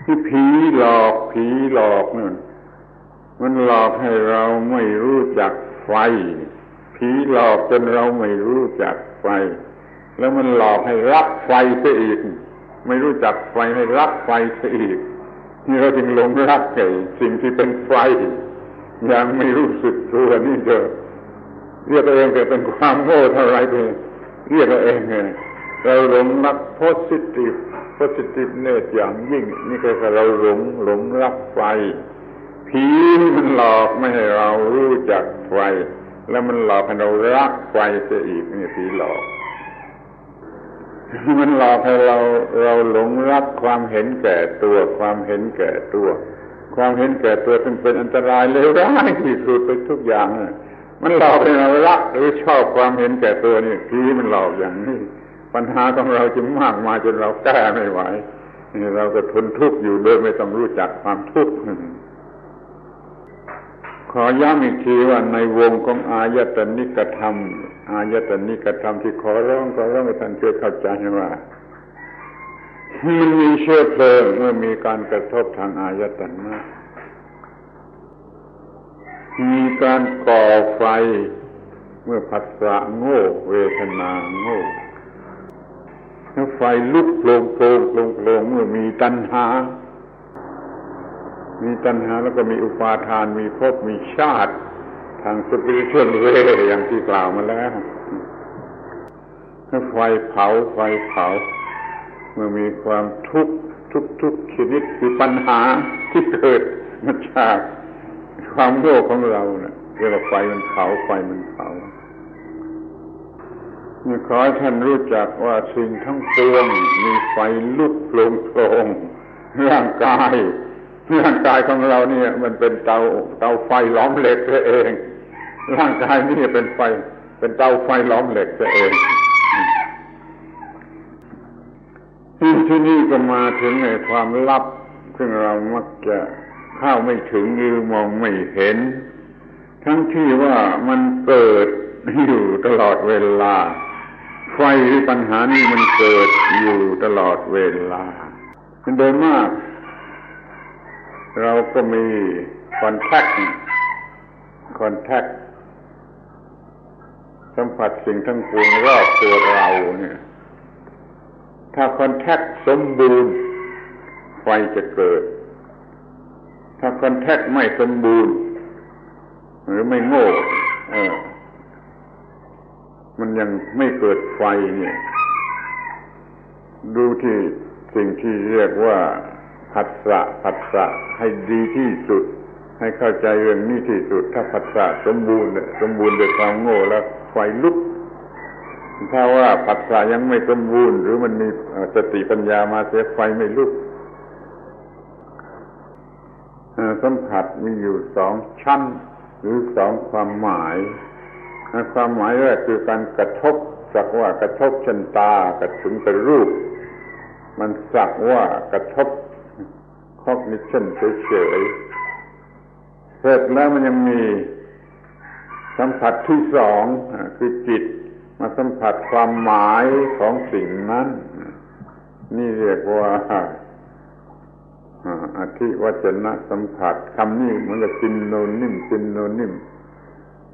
ທີ່ຜີຫຼອກ, ຜີຫຼອກນັ້ນ ມັນຫຼອກໃຫ້ເຮົາໄມ່ຮູ້ຈັກໄຟ. ຜີຫຼອກຈົນເຮົາໄມ່ຮູ້ຈັກໄຟ, ແລ້ວມັນຫຼອກໃຫ້ຮັກໄຟເສຍອີກ, ໄມ່ຮູ້ຈັກໄຟ, ໃຫ້ຮັກໄຟເສຍອີກ. ນີ້ເຮົາຈຶ່ງຫຼົງຮັກໃນສິ່ງທີ່ເປັນໄຟ ຢ່າງໄມ່ຮູ້ສຶກຕົວນີ້ເດີ. ຮຽກເອົາເອງເປັນຄວາມໂງ່ເທົ່າໃດ, ຮຽກເອົາເອງ. ເຮົາຫຼົງຮັກ positive, positiveness ຢ່າງຍິ່ງ, ນີ້ກໍເຮົາຫຼົງ, ຫຼົງຮັກໄຟ. ຜີມັນຫຼອກໄມ່ໃຫ້ເຮົາຮູ້ຈັກໄຟ, ແລ້ວມັນຫຼອກໃຫ້ເຮົາຮັກໄຟເສຍອີກ, ນີ້ຜີຫຼອກ. ມັນຫຼອກໃຫ້ເຮົາ, ເຮົາຫຼົງຮັກຄວາມເຫັນແກ່ຕົວ, ຄວາມເຫັນແກ່ຕົວ, ຄວາມເຫັນແກ່ຕົວ ຊຶ່ງເປັນອັນຕະລາຍເລວຮ້າຍທີ່ສຸດໄປທຸກຢ່າງ. ມັນຫຼອກໃຫ້ເຮົາຮັກ ຫຼື ຊອບຄວາມເຫັນແກ່ຕົວນີ້, ຜີມັນຫຼອກຢ່າງນີ້. ບັນຫາຂອງເຮົາຈຶ່ງມາກມາຍຈົນເຮົາແກ້ໄມ່ໄຫວ, ເຮົາກໍທົນທຸກຢູ່ໂດຍໄມ່ຕ້ອງຮູ້ຈັກຄວາມທຸກ. ຂໍຢ້ຳອີກທີວ່າໃນວົງຂອງອາຍະຕະນິກະທຳ, ອາຍະຕະນິກະທຳທີ່ຂໍຮ້ອງ, ຂໍຮ້ອງໃຫ້ທ່ານຊ່ວຍເຂົ້າໃຈວ່າ ມັນມີເຊື້ອເພີງເມື່ອມີການກະທົບທາງອາຍະຕະນະ. ມີການກໍ່ໄຟເມື່ອພັດສະໂງ່, ເວທະນາໂງ່, ແລ້ວໄຟລຸກໂພງໆໆໆເມື່ອມີຕັນຫາ. ມີຕັນຫາແລ້ວກໍມີອຸປາທານ, ມີພົບ, ມີຊາດ, ທາງ spiritual way ຢ່າງທີ່ກ່າວມາແລ້ວ. ໄຟເຜົາ, ໄຟເຜົາ ເມື່ອມີຄວາມທຸກທຸກໆຊະນິດ, ຄືບັນຫາທີ່ເກີດມາຈາກຄວາມໂງ່ຂອງເຮົານະ, ຮຽກວ່າໄຟມັນເຜົາ, ໄຟມັນເຜົາ. ຂໍໃຫ້ທ່ານຮູ້ຈັກວ່າສິ່ງທັງປວງມີໄຟລຸກໂພງໆ. ຮ່າງກາຍ, ຮ່າງກາຍຂອງເຮົານີ້ມັນເປັນເຕົາ, ເຕົາໄຟຫຼອມເຫຼັກເສຍເອງ. ຮ່າງກາຍນີ້ເປັນໄຟ, ເປັນເຕົາໄຟຫຼອມເຫຼັກເສຍເອງ. ທີ່ນີ້ກໍມາເຖິງໃນຄວາມລັບ ຊຶ່ງເຮົາມັກຈະເຂົ້າໄມ່ເຖິງ ຫຼື ມອງໄມ່ເຫັນ, ທັງທີ່ວ່າມັນເກີດຢູ່ຕະຫຼອດເວລາ. ໄຟ ຫຼື ບັນຫານີ້ມັນເກີດຢູ່ຕະຫຼອດເວລາ. ໂດຍມາກເຮົາກໍມີ contact, contact ສຳຜັດສິ່ງທັງປວງຮອບຕົວເຮົານີ້. ຖ້າ contact ສົມບູນ ໄຟຈະເກີດ, ຖ້າ contact ໄມ່ສົມບູນ ຫຼື ໄມ່ໂງ່, ເອີ ມັນຍັງໄມ່ເກີດໄຟນີ້. ດູທີ່ສິ່ງທີ່ຮຽກວ່າ ผัสสะ ผัสสะให้ดีที่สุด ให้เข้าใจเรื่องนี้ที่สุด ถ้าผัสสะสมบูรณ์เนี่ย สมบูรณ์ด้วยความโง่แล้วไฟลุก ถ้าว่าผัสสะยังไม่สมบูรณ์ หรือมันมี เอ่อ สติปัญญามาเสีย ไฟไม่ลุก เอ่อ สัมผัสมีอยู่สองชั้น หรือสองความหมาย เอ่อ ความหมายแรกคือการกระทบ สักว่ากระทบ เช่นตากระทบกับรูป มันสักว่ากระทบ cognition เฉยๆ เสร็จแล้วมันยังมีสัมผัสที่สอง อ่า คือจิตมาสัมผัสความหมายของสิ่งนั้น นี่เรียกว่า อ่า อธิวัจนะสัมผัส คำนี้เหมือนกับ synonym synonym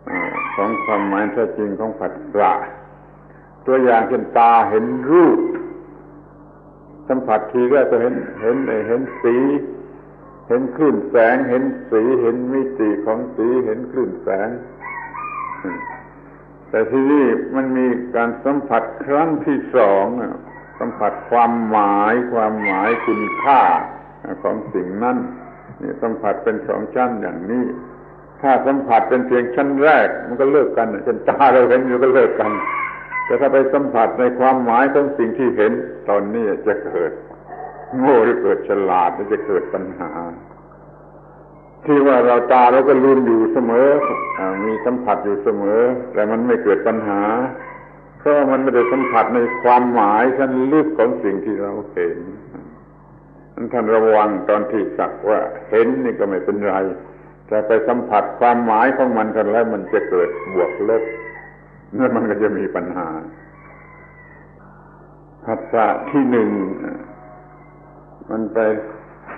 อ่า ของความหมายแท้จริงของผัสสะ ตัวอย่างเช่นตาเห็นรูป สัมผัสทีแรกก็เห็น เห็น เห็นสี เห็นคลื่นแสง เห็นสี เห็นมิติของสี เห็นคลื่นแสง แต่ที่นี่มันมีการสัมผัสครั้งที่สอง อ่ะ สัมผัสความหมาย ความหมายคุณค่าของสิ่งนั้น นี่สัมผัสเป็นสองชั้นอย่างนี้ ถ้าสัมผัสเป็นเพียงชั้นแรก มันก็เลิกกัน เช่นตาเราเห็นอยู่ก็เลิกกัน แต่ถ้าไปสัมผัสในความหมายของสิ่งที่เห็น ตอนนี้จะเกิดโง่หรือเกิดฉลาด หรือจะเกิดปัญหา ที่ว่าเราตาเราก็ลืมอยู่เสมอ อ่า มีสัมผัสอยู่เสมอ แต่มันไม่เกิดปัญหา เพราะว่ามันไม่ได้สัมผัสในความหมายชั้นลึกของสิ่งที่เราเห็น นั้นท่านระวังตอนที่สักว่าเห็นนี่ก็ไม่เป็นไร แต่ไปสัมผัสความหมายของมันเข้าแล้วมันจะเกิดบวกลบ แล้วมันก็จะมีปัญหา ผัสสะที่หนึ่ง มันไป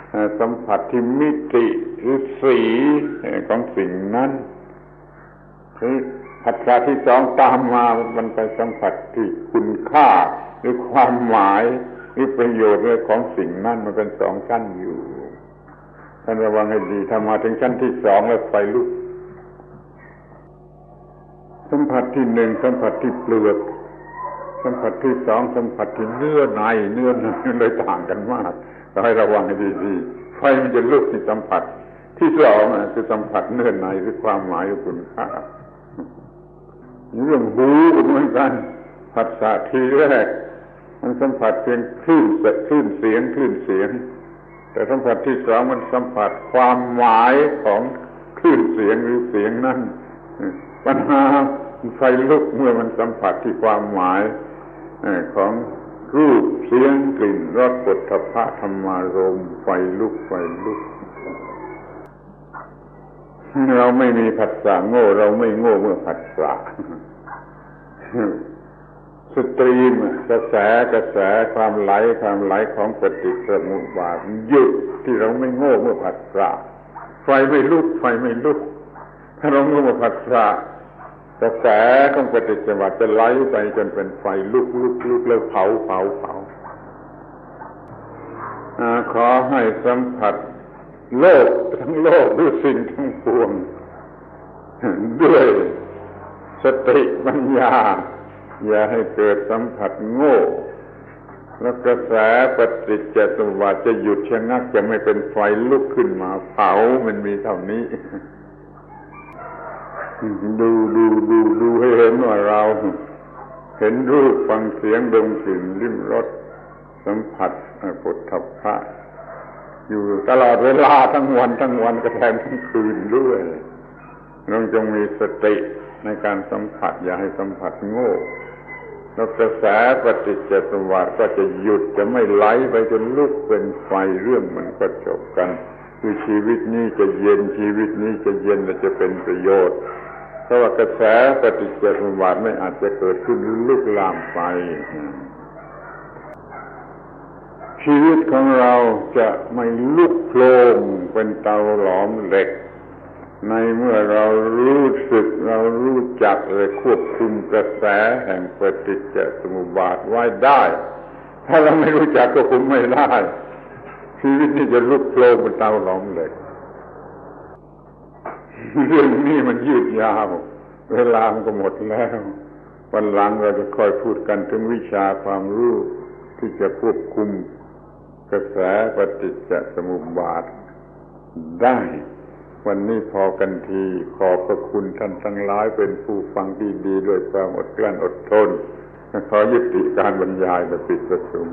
เอ่อ สัมผัสที่มิติหรือสี เอ่อ ของสิ่งนั้น คือผัสสะที่สองตามมา มันไปสัมผัสที่คุณค่า หรือความหมาย หรือประโยชน์อะไรของสิ่งนั้น มันเป็นสองชั้นอยู่ ท่านระวังให้ดี ถ้ามาถึงชั้นที่สองแล้วไฟลุก สัมผัสที่หนึ่ง สัมผัสที่เปลือก สัมผัสที่สอง สัมผัสที่เนื้อใน เนื้อในมันเลยต่างกันมาก เราให้ระวังให้ดีๆ ไฟมันจะลุกที่สัมผัสที่สอง อ่ะ คือสัมผัสเนื้อใน คือความหมาย คือคุณค่า เรื่องหูก็เหมือนกัน ผัสสะทีแรก มันสัมผัสเพียงคลื่น คลื่นเสียง คลื่นเสียง แต่สัมผัสที่สองมันสัมผัสความหมายของคลื่นเสียงหรือเสียงนั้น ปัญหาไฟลุกเมื่อมันสัมผัสที่ความหมาย เอ่อ ของรูป เสียง กลิ่น รส โผฏฐัพพะ ธรรมารมณ์ ไฟลุก ไฟลุก เราไม่มีผัสสะโง่ เราไม่โง่เมื่อผัสสะ stream กระแส กระแสความไหล ความไหลของปฏิจจสมุปบาทหยุดที่เราไม่โง่เมื่อผัสสะ ไฟไม่ลุก ไฟไม่ลุก ถ้าเราโง่เมื่อผัสสะ กระแสของปฏิจจสมุปบาทจะไหลไปจนเป็นไฟลุก ลุก ลุก แล้วเผา เผา เผา อ่า ขอให้สัมผัสโลกทั้งโลก หรือสิ่งทั้งปวง ด้วยสติปัญญา อย่าให้เกิดสัมผัสโง่ แล้วกระแสปฏิจจสมุปบาทจะหยุดชะงัก จะไม่เป็นไฟลุกขึ้นมาเผา มันมีเท่านี้ ดู ดู ดู ดูให้เห็นว่าเราเห็นรูป ฟังเสียง ดมกลิ่น ลิ้มรส สัมผัส เอ่อ โผฏฐัพพะ อยู่ตลอดเวลา ทั้งวันทั้งวัน ก็แถมทั้งคืนด้วย เราจงมีสติในการสัมผัส อย่าให้สัมผัสโง่ แล้วกระแสปฏิจจสมุปบาทก็จะหยุด จะไม่ไหลไปจนลุกเป็นไฟ เรื่องมันก็จบกัน คือชีวิตนี้จะเย็น ชีวิตนี้จะเย็นและจะเป็นประโยชน์ เพราะว่ากระแสปฏิจจสมุปบาทไม่อาจจะเกิดขึ้นหรือลุกลามไป ชีวิตของเราจะไม่ลุกโพลงเป็นเตาหลอมเหล็ก ในเมื่อเรารู้สึก เรารู้จักและควบคุมกระแสแห่งปฏิจจสมุปบาทไว้ได้ ถ้าเราไม่รู้จักก็คุมไม่ได้ ชีวิตนี้จะลุกโพลงเป็นเตาหลอมเหล็ก เรื่องนี้มันยืดยาว เวลามันก็หมดแล้ว วันหลังเราจะค่อยพูดกันถึงวิชาความรู้ที่จะควบคุม ກະແສປະຕິດຈະສະມຸບບາດໄດ້. ວັນນີ້ພໍກັນທີ. ຂອບພະຄຸນທ່ານທັງຫຼາຍ ເປັນຜູ້ຟັງທີ່ດີດ້ວຍຄວາມອົດກລັ້ນອົດທົນ. ຂໍຍຸຕິການບັນຍາຍ ແລະ ປິດປະຊຸມ.